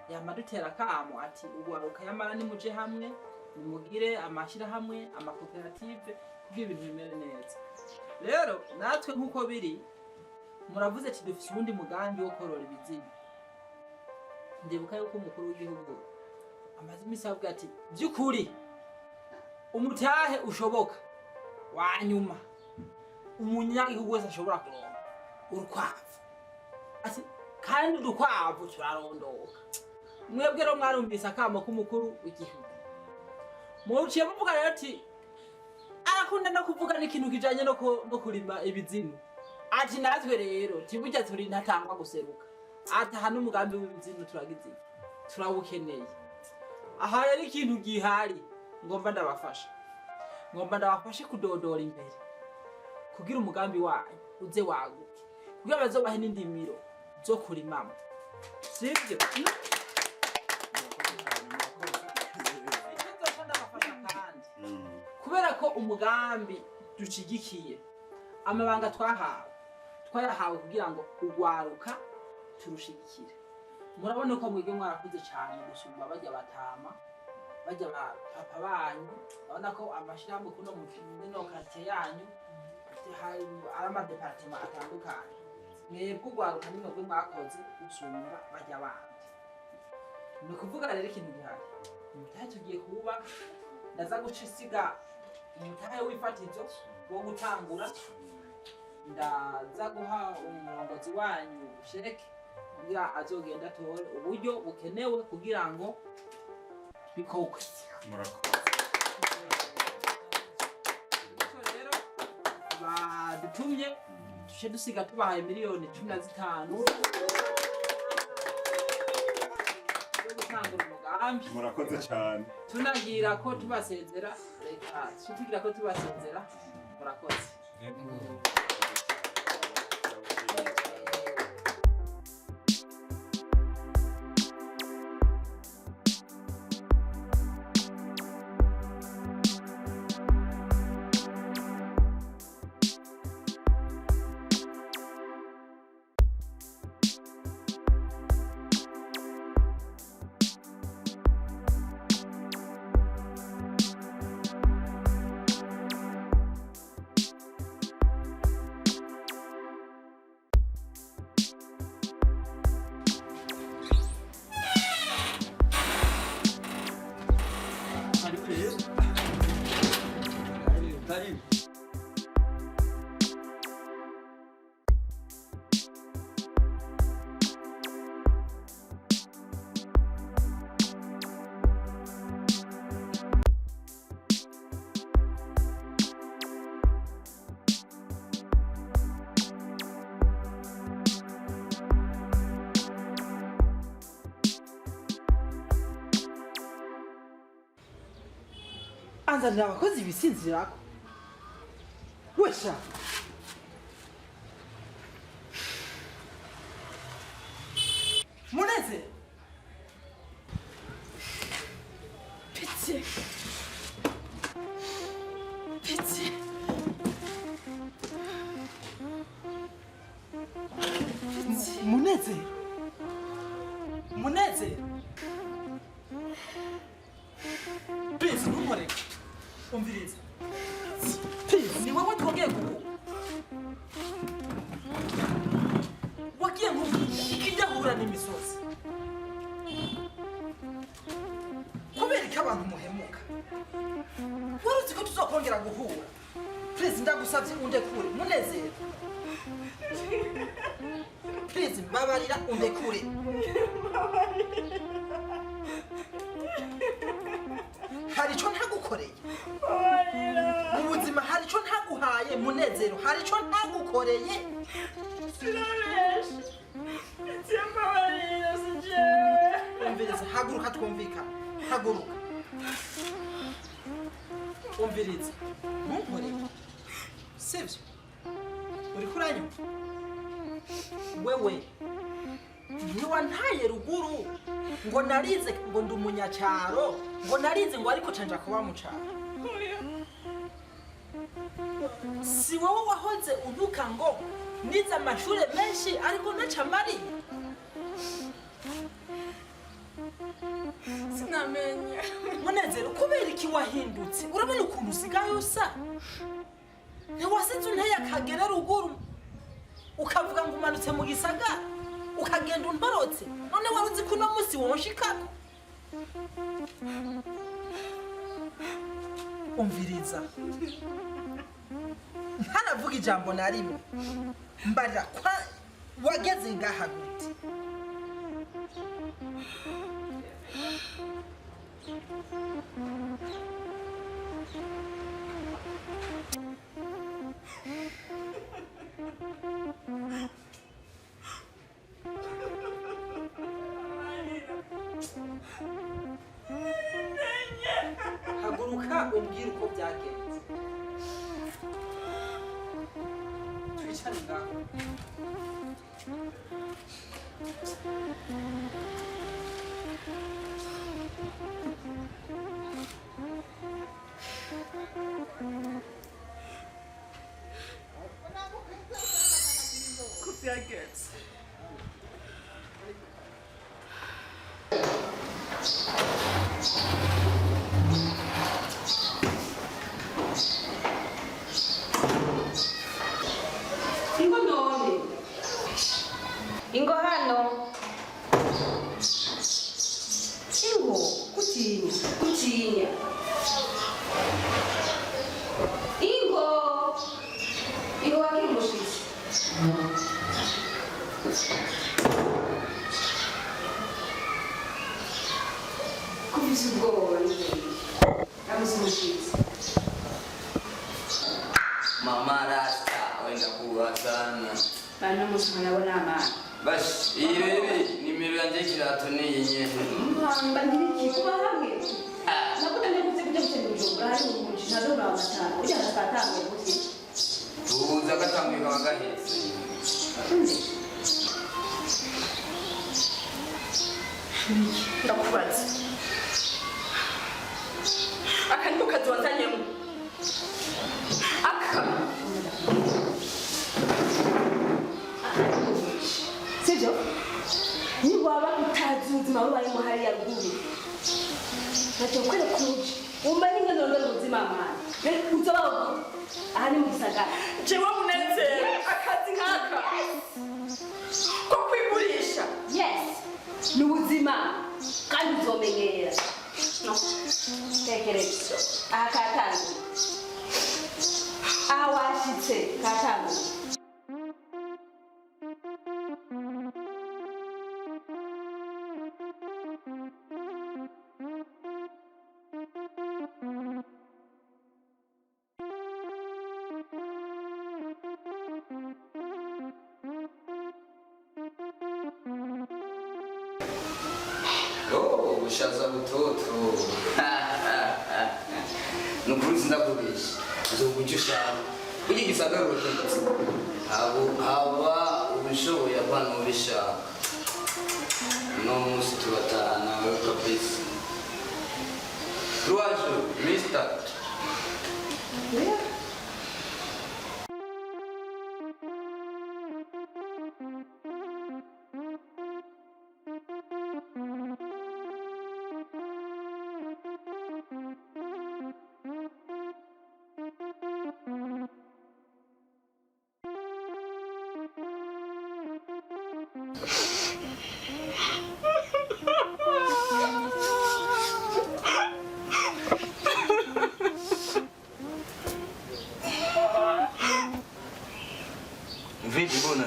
Speaker 1: yama dutera akamo ati: "Urwaruka yamara nimuje hamwe, nimugire amashyirahamwe, amakoperative, kugira ibintu bimere neza." Rero natwe nk'uko biri, muravuze ati: "Dufise uwundi mugambi wo korora ibiziba." Ndibuka yuko umukuru w'igihugu amaze iminsi avuga ati: "By'ukuri umutahe ushoboka wa nyuma umunyagihugu wese ashobora kuronka, urukwavu." Ati: "Kandi udukwavu turarondoka." Mwebwe rero mwarumvise akamo k'umukuru w'igihugu, muciye muvuga rero ati arakunda no kuvuga n'ikintu kijanye no kurima ibizimu. Ati: "Natwe rero tiburya turi ntatangwa guseruka." Ati: "Aha n'umugambi w'ibizimu turagize iki? Turawukeneye." Aha rero ikintu gihari, ngomba ndabafashe kudodora imbere kugira umugambi wanyu uze waguke, kugira bazobahe n'indimiro zo kurimamo, sibyo? Icyo nzoca ndabafasha kandi, kubera ko umugambi dushigikiye, amabanga twahawe, twayahawe kugira ngo urwaruka turushigikire. Murabona ko mwebwe mwarakuze cyane gusumba bajya batama, bajya ba papa banyu. Urabona ko amashyirahamwe kuno mu ino quartier yanyu hari ari ama départements atandukanye. Mwebwe urwaruka ni mwebwe mwakoze gusumba bajya bandi. Ni ukuvuga rero ikintu gihari, umutahe tugiye kuba, ndaza guca isiga umutahe w'ifatizo wo gutangura. Ndaza guha umurongozi wanyu sheke kugira azogenda atore uburyo bukenewe kugira ngo bikorwe.
Speaker 3: Murakoze.
Speaker 1: Bityo rero badutumye duce dusiga tubahaye miliyoni 15 yo gutangura umugambi.
Speaker 3: Murakoze cyane.
Speaker 1: Tunagira ko tubasezera, reka tugira ko tubasezera. Murakoze.
Speaker 6: Karibu rero. Karibu, karibu.
Speaker 1: Anzanira abakozi bisinzirako wesha. Muneze.
Speaker 4: Pitié. Pitié.
Speaker 1: Munezero, Munezero, please ntunkoreke. Umviriza, please, ni wowe twongeye kubu wagiye nk'ikidahura n'imisozi. Kubera ko abantu muhemuka, wari uzi ko tuzokongera guhura? Please, ndagusabye undekure. Munezero, please, mbabarira undekure. Hari icyo ntagukoreye mu buzima? Hari icyo ntaguhaye? Munezero, hari icyo ntagukoreye?
Speaker 4: Sinabeshe. Pitié, mbabarira, si jewe.
Speaker 1: Umviriza, haguruka twumvikana. Haguruka, umviriza, ntunkorere, sibyo? Uriko uranyumva? Wewe ntiwantaye ruguru ngo narize, ngo ndi umunyacyaro, ngo narize, ngo ariko canja kuba mu cyaro. Si wowe wahoze uvuka ngo nize amashure menshi ariko ntacamariye?
Speaker 4: Sinamenye.
Speaker 1: Munezero, kubera iki wahindutse? Urabona ukuntu usigaye usa? Ntiwasize unteye akagera ruguru, ukavuga ngo umanutse mu gisagara, ukagenda untorotse. None wari uzi ko uno munsi wonshikako? Umviriza, ntanavuga ijambo na rimwe. Mbarira kwa wageze ngaha gute? Haguruka umbwire uko byagenze. Twicare ngaho.
Speaker 4: Ko byagenze?
Speaker 5: Ingo none. Ingo hano. Ingo, kutinya, kutinya. Ingo. Ingo wakiri umushitsi. Kufise ubwoba namuze umushitsi.
Speaker 6: Mama Rasta wenda kuba sana.
Speaker 5: Bano musi nabona amana.
Speaker 6: Basi iyi rero nimero yanjye y'ikirato ni iyi nyene.
Speaker 5: Mpamba ntibiki kuba hamwe. Nakuta ndikuze kuja gutema Bujumbura hari umuji ntazobura amatanu. Ujya ngatwatanguye gutya.
Speaker 6: Tuza gatanguye kaba gahetse.
Speaker 4: Ndakubaza, aka niko kazi wazanyemo aka?
Speaker 5: Sibyo, niwaba utazi ubuzima bubayemo hariya ruguru, ntacyo kwereka umuji umenya ingene urondera ubuzima mwana uzobaho gute aha ni mu gisagara.
Speaker 4: Jewe Munezero, akazi nk'aka ko kwigurisha?
Speaker 5: Yes, ni ubuzima kandi uzomenyera.
Speaker 4: No.
Speaker 5: Tekereza aha katanguye, aha washitse katanguye.
Speaker 6: Oh, ubushaza butoto. Ni ukuri sindakubesha. Uzoba icyo ushaka. Burya igisagara ubutegetsi. Abo aba ubishoboye apana ubishaka. Uno munsi turatahana wewe kabisa. Ruwajo, mister. Vipi mbona?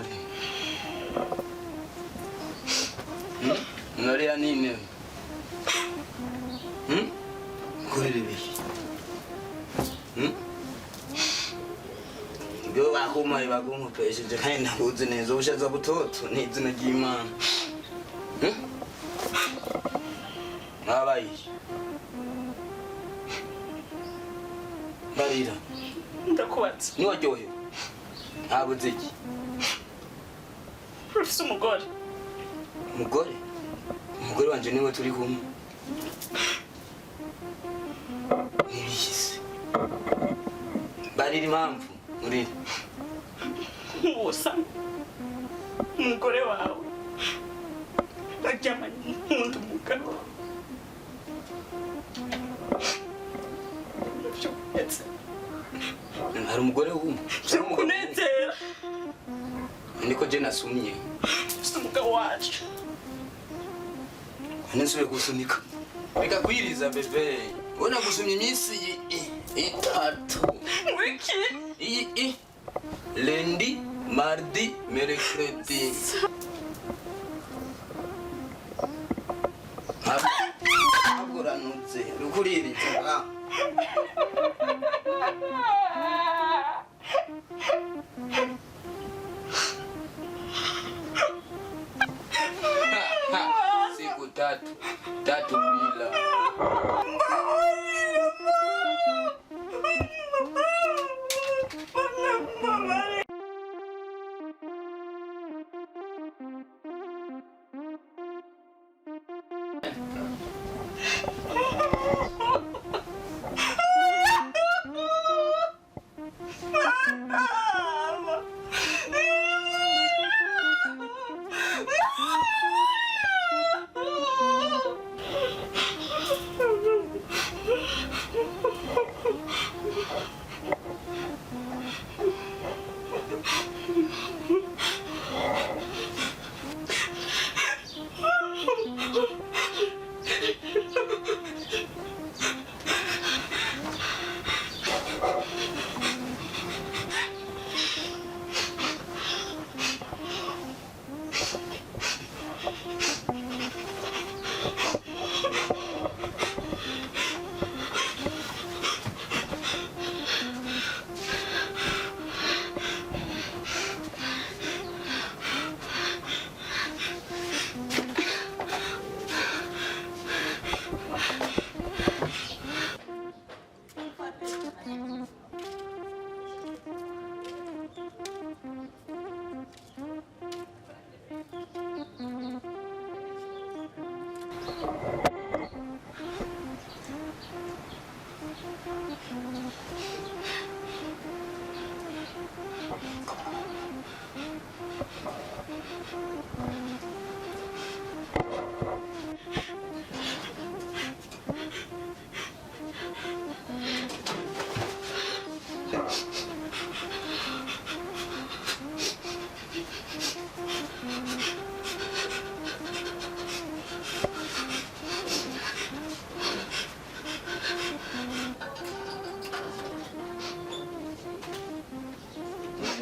Speaker 6: Hmm? Unalia nini? Hmm? Kurira ibiki? Hmm? Ibyo bakumaye bakunkopesheje kandi nabuze neza ubushaza butoto ni izina ry'Imana. Hmm? Mwabaye iki? Barira.
Speaker 4: Ndakubaza.
Speaker 6: Niwaryohewe? Ntabuze iki?
Speaker 4: Ufise umugore?
Speaker 6: Umugore? Umugore wanje niwe turi kumwe. Nibihise. Barira impamvu murira.
Speaker 4: Nkubusa umugore wawe aryamanye n'undi mugabo, Vyukunezera.
Speaker 6: Hari umugore wumwe.
Speaker 4: Vyukunezera.
Speaker 6: Niko je nasumye.
Speaker 4: Ufise umugabo wacu.
Speaker 6: Ane nsubiye gusunika. Reka kwiriza bebe. Ubona gusumya iminsi itatu.
Speaker 4: Wiki.
Speaker 6: Iyi i lundi, mardi, mercredi. Ntabwo uranutse rukuririza. Ah. Siku tatu tatu bila.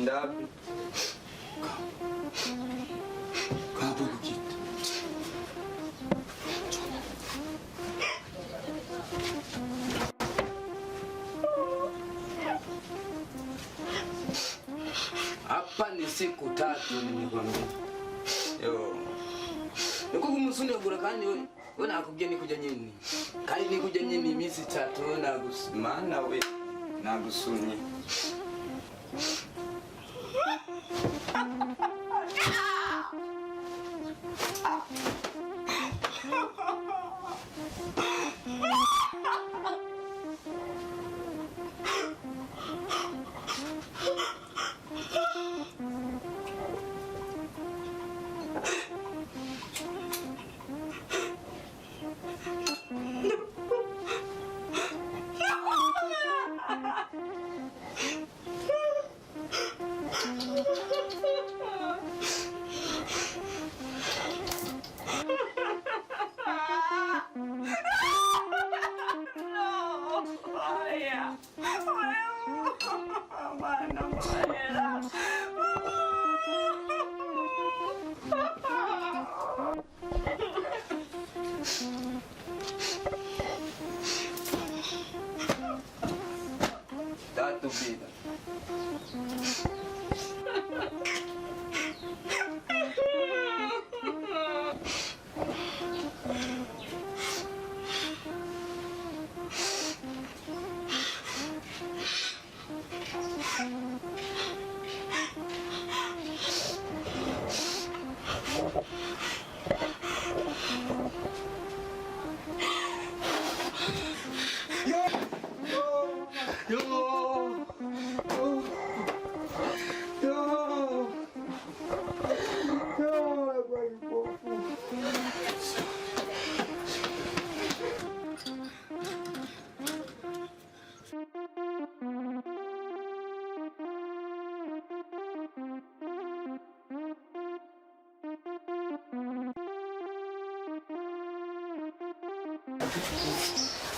Speaker 6: Ndapi? Kapo kukita. Hapa ni siku tatu nimekwambia. Yo. Niko kumusunegura kandi we we nakubwiye nikuja nyini. Kandi nikuja nyini iminsi itatu nagusumana we nagusunye. Tatu bila.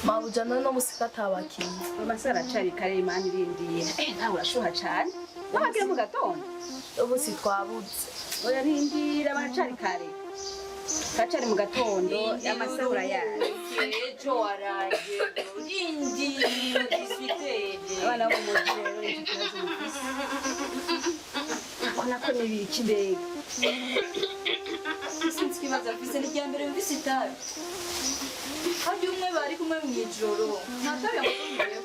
Speaker 7: Mabuja none musika atabakiye.
Speaker 5: Amasaha aracari kare Imana irindiye. Nawe urashuha cane. Wagira mu gatondo.
Speaker 7: Ubu si twabuze.
Speaker 5: Oya rindira baracari kare. Baracari mu gatondo amasaha urayazi.
Speaker 8: Ejo waraye urindira diswiteye.
Speaker 5: Abana bo mu muji rero nicyo kibazo mufise. Ko nako nibiki mbega.
Speaker 8: Sinzi ikibazo afise ni irya mbere mvise itabi. Harya umwe bari kumwe mw'ijoro nta tabi yamutungiyeho.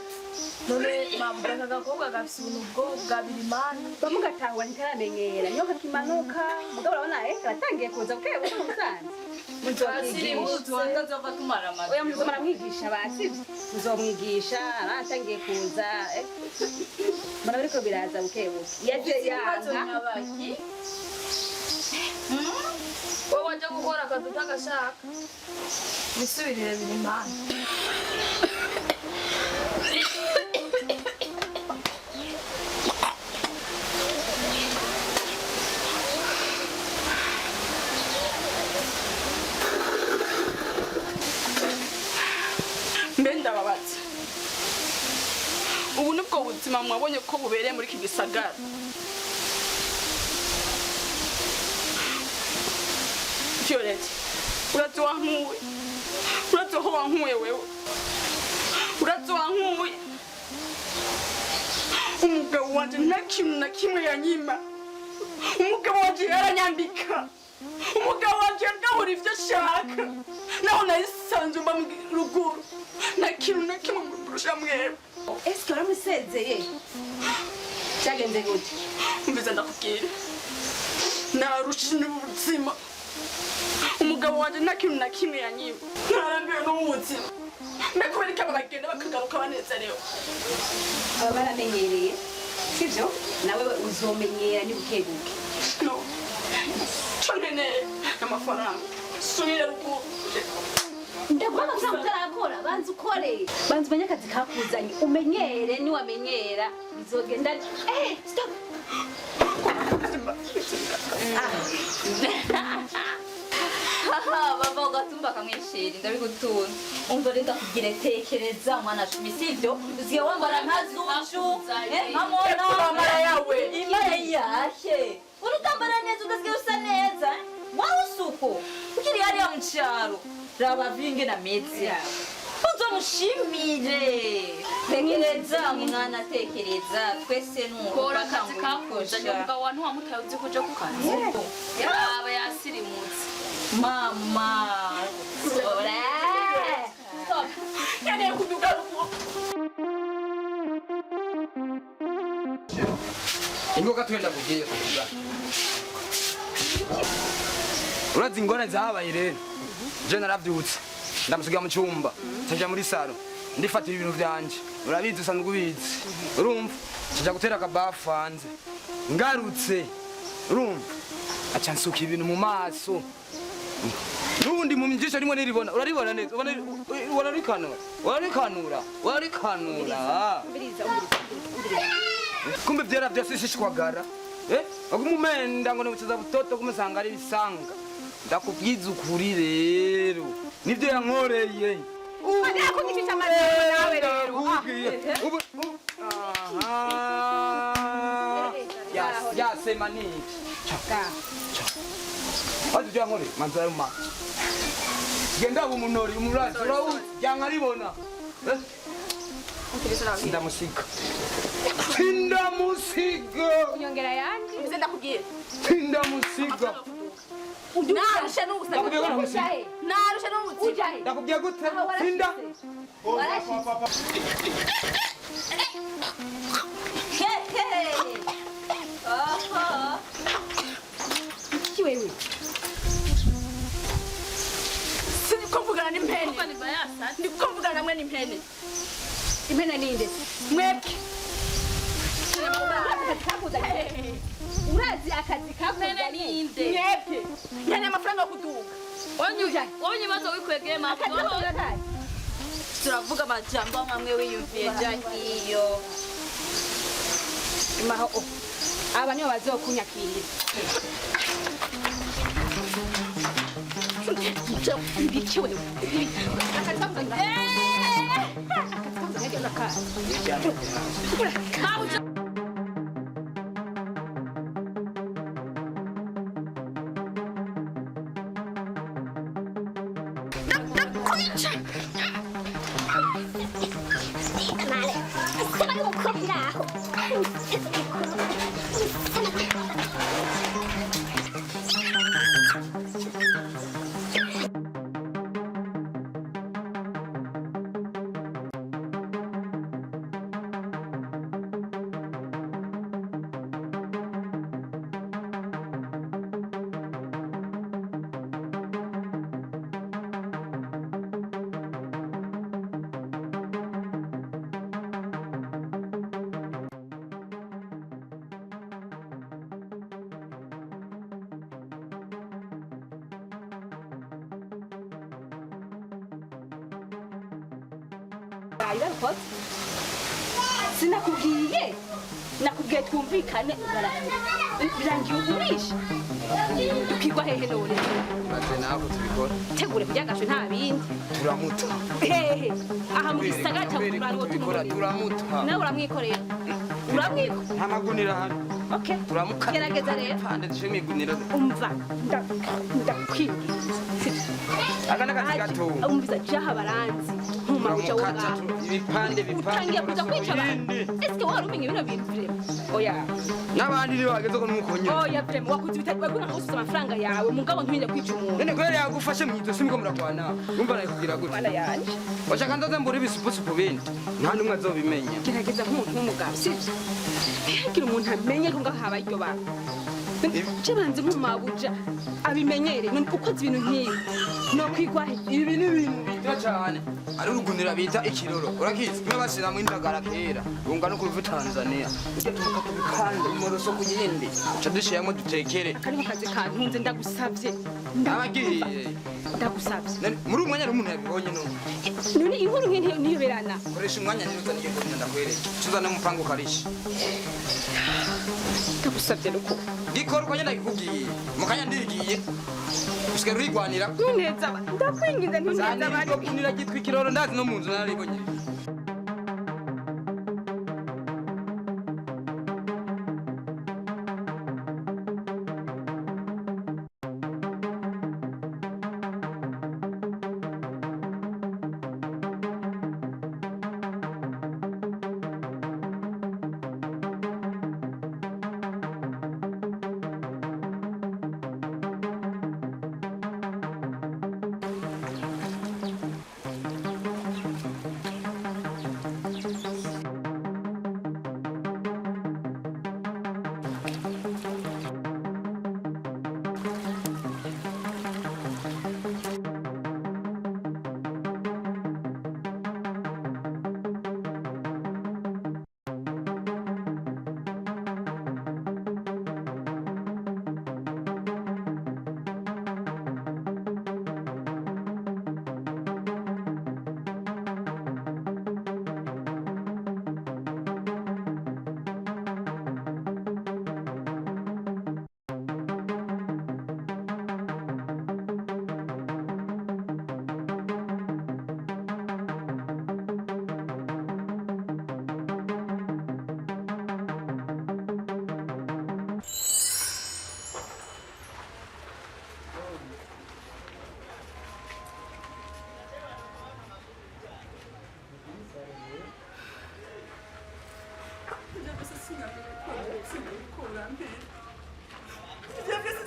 Speaker 7: None mabuja aka gakobwa gafise ubuntu bwo bwa birimani.
Speaker 5: Bamugatahura ntikaramenyera niyo kakimanuka mugabo urabona karatangiye kuza buke buke mu busanzwe.
Speaker 8: Muzi watazova tumara amaguru.
Speaker 5: Oya muzo muramwigisha basivye muzomwigisha aratangiye kuza mbona biriko biraza buke buke yaje
Speaker 8: Ikibazo
Speaker 5: yanka
Speaker 8: nyabaki.
Speaker 7: Wowe waje gukora akazi utagashaka. Wisubirire birimani.
Speaker 4: Mbe ndababaza ubu nibwo buzima mwabonye ko bubereye muri iki gisagara. Violette, urazi wankuye, urazi aho wankuye wewe, urazi wankuye. Umugabo wanje nta kintu na kimwe yanyima, umugabo wanje yaranyambika, umugabo wanje yangabura ivyo ashaka, naho narisanzwe mba mu ruguru, nta kintu na kimwe murusha mwebwe.
Speaker 5: Eske waramusezeye? Byagenze gute?
Speaker 4: Mbiza ndakubwira, narusha n'ubuzima. Umugabo wanje nta kintu na kimwe yanyima, narambiwe n'ubuzima. Mbe kubera iki aba bagenda bakagaruka banezerewe?
Speaker 5: Aba baramenyereye, sivyo? Nawe uzomenyera ni buke buke.
Speaker 4: No, co nkeneye amafaranga, subira ruguru.
Speaker 5: Ndaguha amafaranga utarakora, banza ukore, banza umenye akazi kakuzanye, umenyere. Niwamenyera bizogenda. Stop.
Speaker 8: Haha, bava ugatumba kamwishira ndabigutunze. Umva rero ndakubwire, tekereza mwana shumi, sivyo? Usigaye wambara nka Zucu, nka Mona.
Speaker 4: Amara yawe.
Speaker 8: Imara yahe? Uri utambara neza, udasigaye usa neza. Wawe usuko ukiri hariya mu cyaro, raba vinge na mezi, uzomushimire. Tekereza mwana, tekereza twese nuko.
Speaker 7: Kora akazi kakuzanye, umugabo wa ntiwamutaye uzi kuja ku kazi, yaba yasirimutse.
Speaker 8: Mama.
Speaker 5: Sora.
Speaker 4: Nkeneye kuduga ruguru.
Speaker 6: Ingoga twenda kugiye kuvuga. Urazi ingorane zahabaye rero. Je naravyutse, ndamusiga mu cyumba, nja muri salo, ndifatira ibintu vyanje. Urabizi, usanzwe ubizi. Urumva? Nja gutera akabafu hanze. Ngarutse. Urumva? Aca nsuka ibintu mu maso. Nubundi mu jisho rimwe niribona, uraribona neza, ubona urarikanura, urarikanura, urarikanura.
Speaker 5: Umviriza, umviriza, umviriza.
Speaker 6: Kumbe vyera vyose shishwagara. Agumumenda ngo nibukiza butoto kumusanga ari bisanga. Ndakubwiza ukuri rero, nivyo yankoreye.
Speaker 5: Badala kunyicisha amaziko nawe rero.
Speaker 6: Ndakubwiye. Aha. Yasema niki? Wazi ivyo yankoreye? Manzi ayo ma. Genda umunori umurazi urawuzi yankaribona. Sindamusiga. Sindamusiga.
Speaker 5: Nyongera yanje.
Speaker 4: Mbiza ndakubwira,
Speaker 6: Sindamusiga.
Speaker 4: narusha n'ubuzima.
Speaker 6: Ndakubwiye ko ntamusiga.
Speaker 5: Ujahe.
Speaker 4: Narusha n'ubuzima.
Speaker 5: Ujahe.
Speaker 6: Ndakubwiye gute?
Speaker 5: Aha, warashize.
Speaker 6: Sinda.
Speaker 5: Warashize.
Speaker 8: Hehe. Aha.
Speaker 5: Iki wewe?
Speaker 4: Siniko mvugana n'impene, ndiko mvugana namwe n'impene.
Speaker 5: Impene ninde?
Speaker 4: Mwebwe.
Speaker 5: Urazi akazi kakuzanye? Urazi akazi kakuzanye?
Speaker 4: Mwebwe nkeneye amafaranga yo kuduga.
Speaker 7: Wonye ibibazo wikwegeye mama.
Speaker 5: Akazi kakuzanye urazi?
Speaker 8: Turavuga amajambo amwe wiyumviye jahiyo.
Speaker 5: Maho. Aba nibo bazokunyakirira. Ibiki wewe? Akazi kakuzanye. Akazi kakuzanye urakazi. Urakazi. Yarabikoze. Sinakubwiye, nakubwiye twumvikane, urarahira birangiye ugurisha ukigwa hehe none?
Speaker 6: Maze nawe tubikora.
Speaker 5: Tegure kurya nta bindi.
Speaker 6: Turamuta.
Speaker 5: Hehe, aha mu gisagara cya
Speaker 6: Twereke
Speaker 5: Bujumbura niho
Speaker 6: tubikora.
Speaker 5: tumubonera.
Speaker 6: Turamuta.
Speaker 5: Nawe uramwikorera, uramwikorera.
Speaker 6: Nta magunira hano.
Speaker 5: Okay.
Speaker 6: Turamuka.
Speaker 5: Gerageza rero.
Speaker 6: Pande dushe mu igunira.
Speaker 5: Umva, ndakwinginze.
Speaker 6: Aka n'akazi gato.
Speaker 4: Umviza jaha baranzi ntumabuja wo
Speaker 6: Uramukata
Speaker 4: ngaho.
Speaker 6: ibipande bipande.
Speaker 4: Utangiye kuja kwica abantu. Eske wari umenye bino bintu vraiment? Oya.
Speaker 6: N'abandi nibo bageze ko nuko nyine.
Speaker 4: Oya vraiment wakuze bitari wakunda gusubiza amafaranga yawe mugabo ntwinde kwica umuntu.
Speaker 6: None kubera yagufashe mu izosi niko murakwana. Urumva nawe kugira gute?
Speaker 4: Mana yanje.
Speaker 6: Washaka ndoze mbura ibisupusupu bindi. Nta n'umwe azobimenya.
Speaker 4: Gerageza nk'umuntu w'umugabo sivyo? Ntihagire umuntu amenye ko ngaho habaye iryo bara. Je banze nk'umabuja abimenyere none ukoze ibintu nk'ibi no kwigwahe.
Speaker 6: Ibi ni ibintu bito cyane. Ari urugunira bita ikiroro. Urakizi? Kimwe bashiramwo indagara kera. Runga no kuva Tanzania. Ujya tumukata ibikande umoroso ku yindi. Ca dushiramo dutekere.
Speaker 4: Akariho kazi kantunze ndagusavye.
Speaker 6: Abagiye.
Speaker 4: Ndagusavye.
Speaker 6: None muri uyu mwanya hari umuntu yabibonye none.
Speaker 4: None inkuru nk'iyi ntiyoberana.
Speaker 6: Koresha umwanya rero uzane iyo gahunda ndakwereke. Tuzane umupango ukarisha.
Speaker 4: Ndagusavye nuko.
Speaker 6: Gikora uko nyene ndakikubwiye. Mu kanya ndigiye. Usigaye urigwanira.
Speaker 4: Ntuneza ndakwinginze ntuneza
Speaker 6: Zana
Speaker 4: abandi.
Speaker 6: iryo gunira ryitwa ikiroro ndazi no mu nzu nararibonye.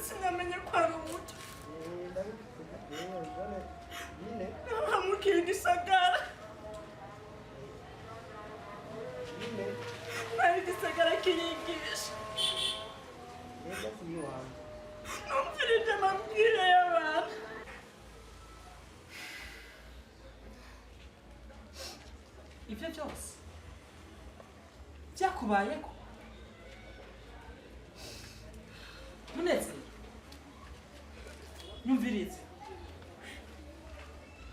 Speaker 9: Sinamenye ko ari umuco ntamukiye igisagara nari igisagara kirigisha numvirije amabwire y'abantu.
Speaker 1: Ibyo byose byakubayeko Munezero, nyumvirize.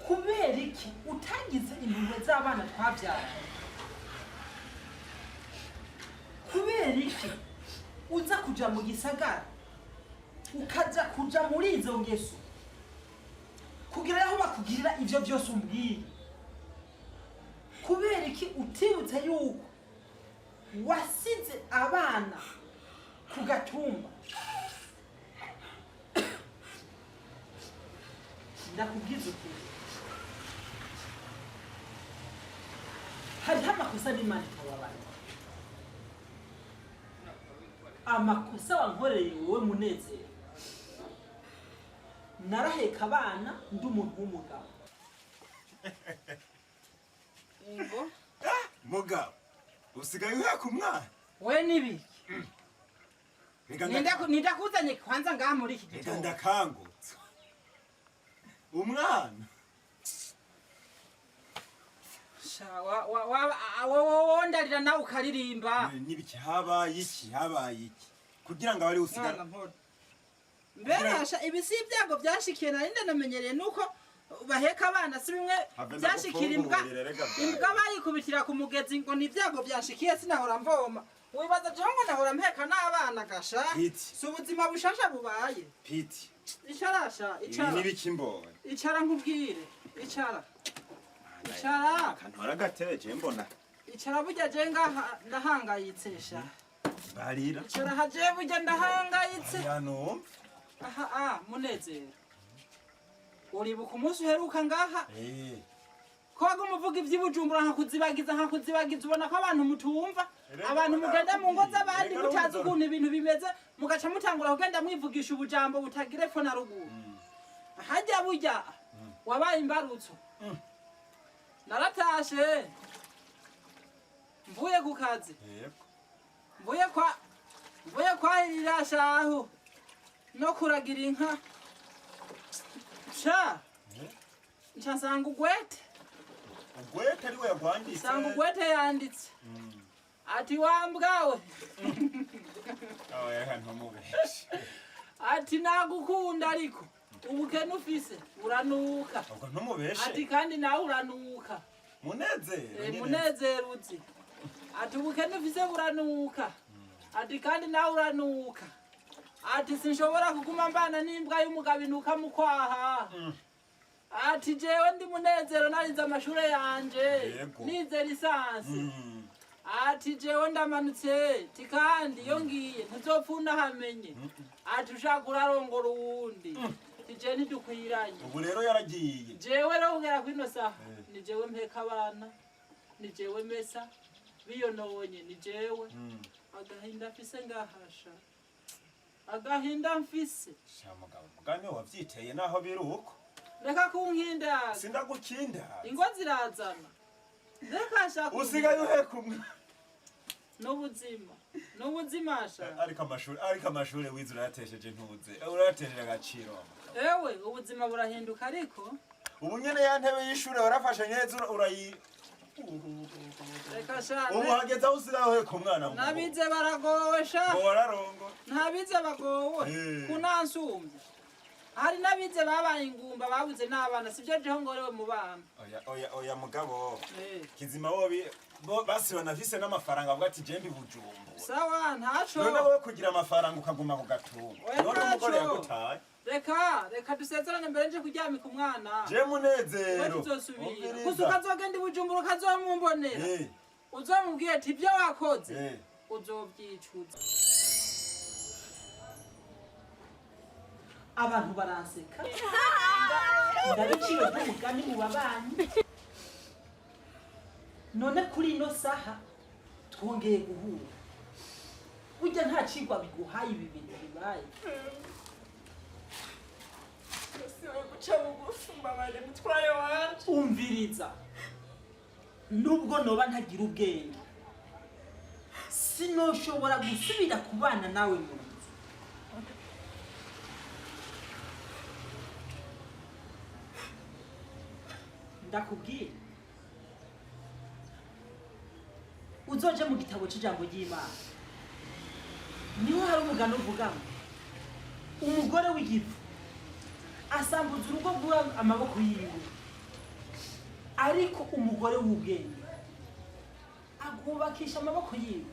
Speaker 1: Kubera iki utagize impuhwe z'abana twabyara? Kubera iki uza kuja mu gisagara ukaja kuja muri izo ngeso kugira aho bakugirira ivyo byose umbwiye? Kubera iki utibutse yuko wasize abana ku gatumba? Ndakubwiza ukuri, hariho amakosa n'Imana itababarira. Amakosa wankoreye wowe Munezero, naraheka abana ndi umuntu w'umugabo.
Speaker 3: Mugabo usigaye uheka umwana.
Speaker 1: We nibiki?
Speaker 3: Reka
Speaker 1: Nindakuzanye kwanza ngaha muri iki
Speaker 3: reka
Speaker 1: gitondo.
Speaker 3: Ndakangutse umwana.
Speaker 1: Sha, wa ndarira nawe ukaririmba.
Speaker 3: N'ibiki habaye iki habaye iki kugira ngo abari usigara
Speaker 1: Mwana mpora. Mbere ibi si ibyago byashikiye nari ndanamenyereye nuko baheka abana si bimwe
Speaker 3: Have
Speaker 1: byashikira imbwa.
Speaker 3: ndagufungurire, rega bwawe.
Speaker 1: Imbwa bayikubitira ku mugezi ngo ni ibyago byashikiye sinahora mvoma. Wibaza jewe ngo nahora mpeka n'abana gasha?
Speaker 3: Piti.
Speaker 1: Si ubuzima bushasha bubaye.
Speaker 3: Piti.
Speaker 1: Icara sha,
Speaker 3: Ibi
Speaker 1: icara.
Speaker 3: n'ibiki mbonye?
Speaker 1: Icara nkubwire. Icara. Icara.
Speaker 3: Kantora agatebe je mbona.
Speaker 1: Icara burya je ngaha ndahangayitse sha.
Speaker 3: Barira.
Speaker 1: Icara haje burya ndahangayitse.
Speaker 3: Ya numva.
Speaker 1: Aha, ah, Munezero. Uribuka umunsi uheruka ngaha ko waguma uvuga ivy'ibujumbura nkakuzibagiza nkakuzibagiza, ubona ko abantu mutumva, abantu mugenda mu ngo z'abandi mutazi ukuntu ibintu bimeze, mugaca mutangura kugenda mwivugisha ubujambo butagira epfo na ruguru. Hajya burya wabaye imbarutso. Naratashe mvuye ku kazi, mvuye kwa mvuye kwahirira shahu no kuragira inka, sha nca nsanga ugwete.
Speaker 3: Ugwete ariwe yagwanditse?
Speaker 1: Nsanga ugwete yanditse ati: "Wambwawe."
Speaker 3: Oya, ntumubeshe.
Speaker 1: Ati: "Nagukunda, ariko ubukene ufise uranuka."
Speaker 3: Ubwo ntumubeshe.
Speaker 1: Ati: "Kandi nawe uranuka."
Speaker 3: Munezero nyene.
Speaker 1: Munezero uzi ati: "Ubukene ufise buranuka." Ati: "Kandi nawe uranuka." Ati: "Sinshobora kuguma mbana n'imbwa y'umugabo inuka mu kwaha." Ati: "Jewe ndi Munezero, narize amashure yanje, nize licence." Ati: "Jewe ndamanutse." Ti: "Kandi iyo ngiye ntuzopfa unahamenye." Ati: "Ushaka urarongora uwundi." Ti: "Je ntidukwiranye."
Speaker 3: Ubu rero yaragiye.
Speaker 1: Jewe rero kugera kwino saha ni jewe mpeka abana, ni jewe mesa, biyononye ni jewe. Agahinda mfise ngahasha, agahinda mfise.
Speaker 3: Sha mugabo, mugani wavyiteye naho biri uko.
Speaker 1: Reka kunkindaga.
Speaker 3: Sindagukinda.
Speaker 1: Ingo zirazana, reka sha.
Speaker 3: Usigaye uheka umwana.
Speaker 1: N'ubuzima, n'ubuzima sha.
Speaker 3: Ariko amashuri wize urayatesheje, ntuze urayatesheje agaciro.
Speaker 1: Ewe, ubuzima burahinduka ariko.
Speaker 3: Ubu nyene ya ntebe y'ishure warafashe neza urayi
Speaker 1: Reka sha.
Speaker 3: Ubu hageze aho usigaye uheka umwana mu
Speaker 1: N'abize baragowe sha.
Speaker 3: Ngo wararongo.
Speaker 1: Ntabize bagowe. Kunansumbya hari n'abize babaye ingumba, babuze n'abana, sibyo? Jeho ngorewe mu bana.
Speaker 3: Oya, oya, oya mugabo. Kizima bobi bo basi banafise n'amafaranga, avuga ati: "Jembi Bujumbura."
Speaker 1: Sawa, ntaco.
Speaker 3: None wowe kugira amafaranga ukaguma ku gatumba.
Speaker 1: Oya,
Speaker 3: None umugore
Speaker 1: ntaco.
Speaker 3: yagutaye.
Speaker 1: Reka dusezerane mbere nje kuryamika umwana.
Speaker 3: Je Munezero.
Speaker 1: Tuzosubira.
Speaker 3: Umviriza.
Speaker 1: Gusa ukazogenda i Bujumbura ukazomumbonera, uzomubwire ati: "Ibyo wakoze uzobyicuza." Abantu baranseka, ndabiciro ry'umugani mu babanyi. None kuri ino saha twongeye guhura, burya nta cigwa biguhaye ibi bintu bibaye?
Speaker 9: Nasiwe guca bugufi, mbabare mutware wanje.
Speaker 1: Umviriza, nubwo noba ntagira ubwenge, sinoshobora gusubira kubana nawe mu nzu. Ndakubwira, uzoje mu gitabo c'ijambo ry'Imana, niho hari umugani uvuga ngo umugore w'igifu asambuza urugo rw'uwo amaboko yiwe, ariko umugore w'ubwenge agubakisha amaboko yiwe.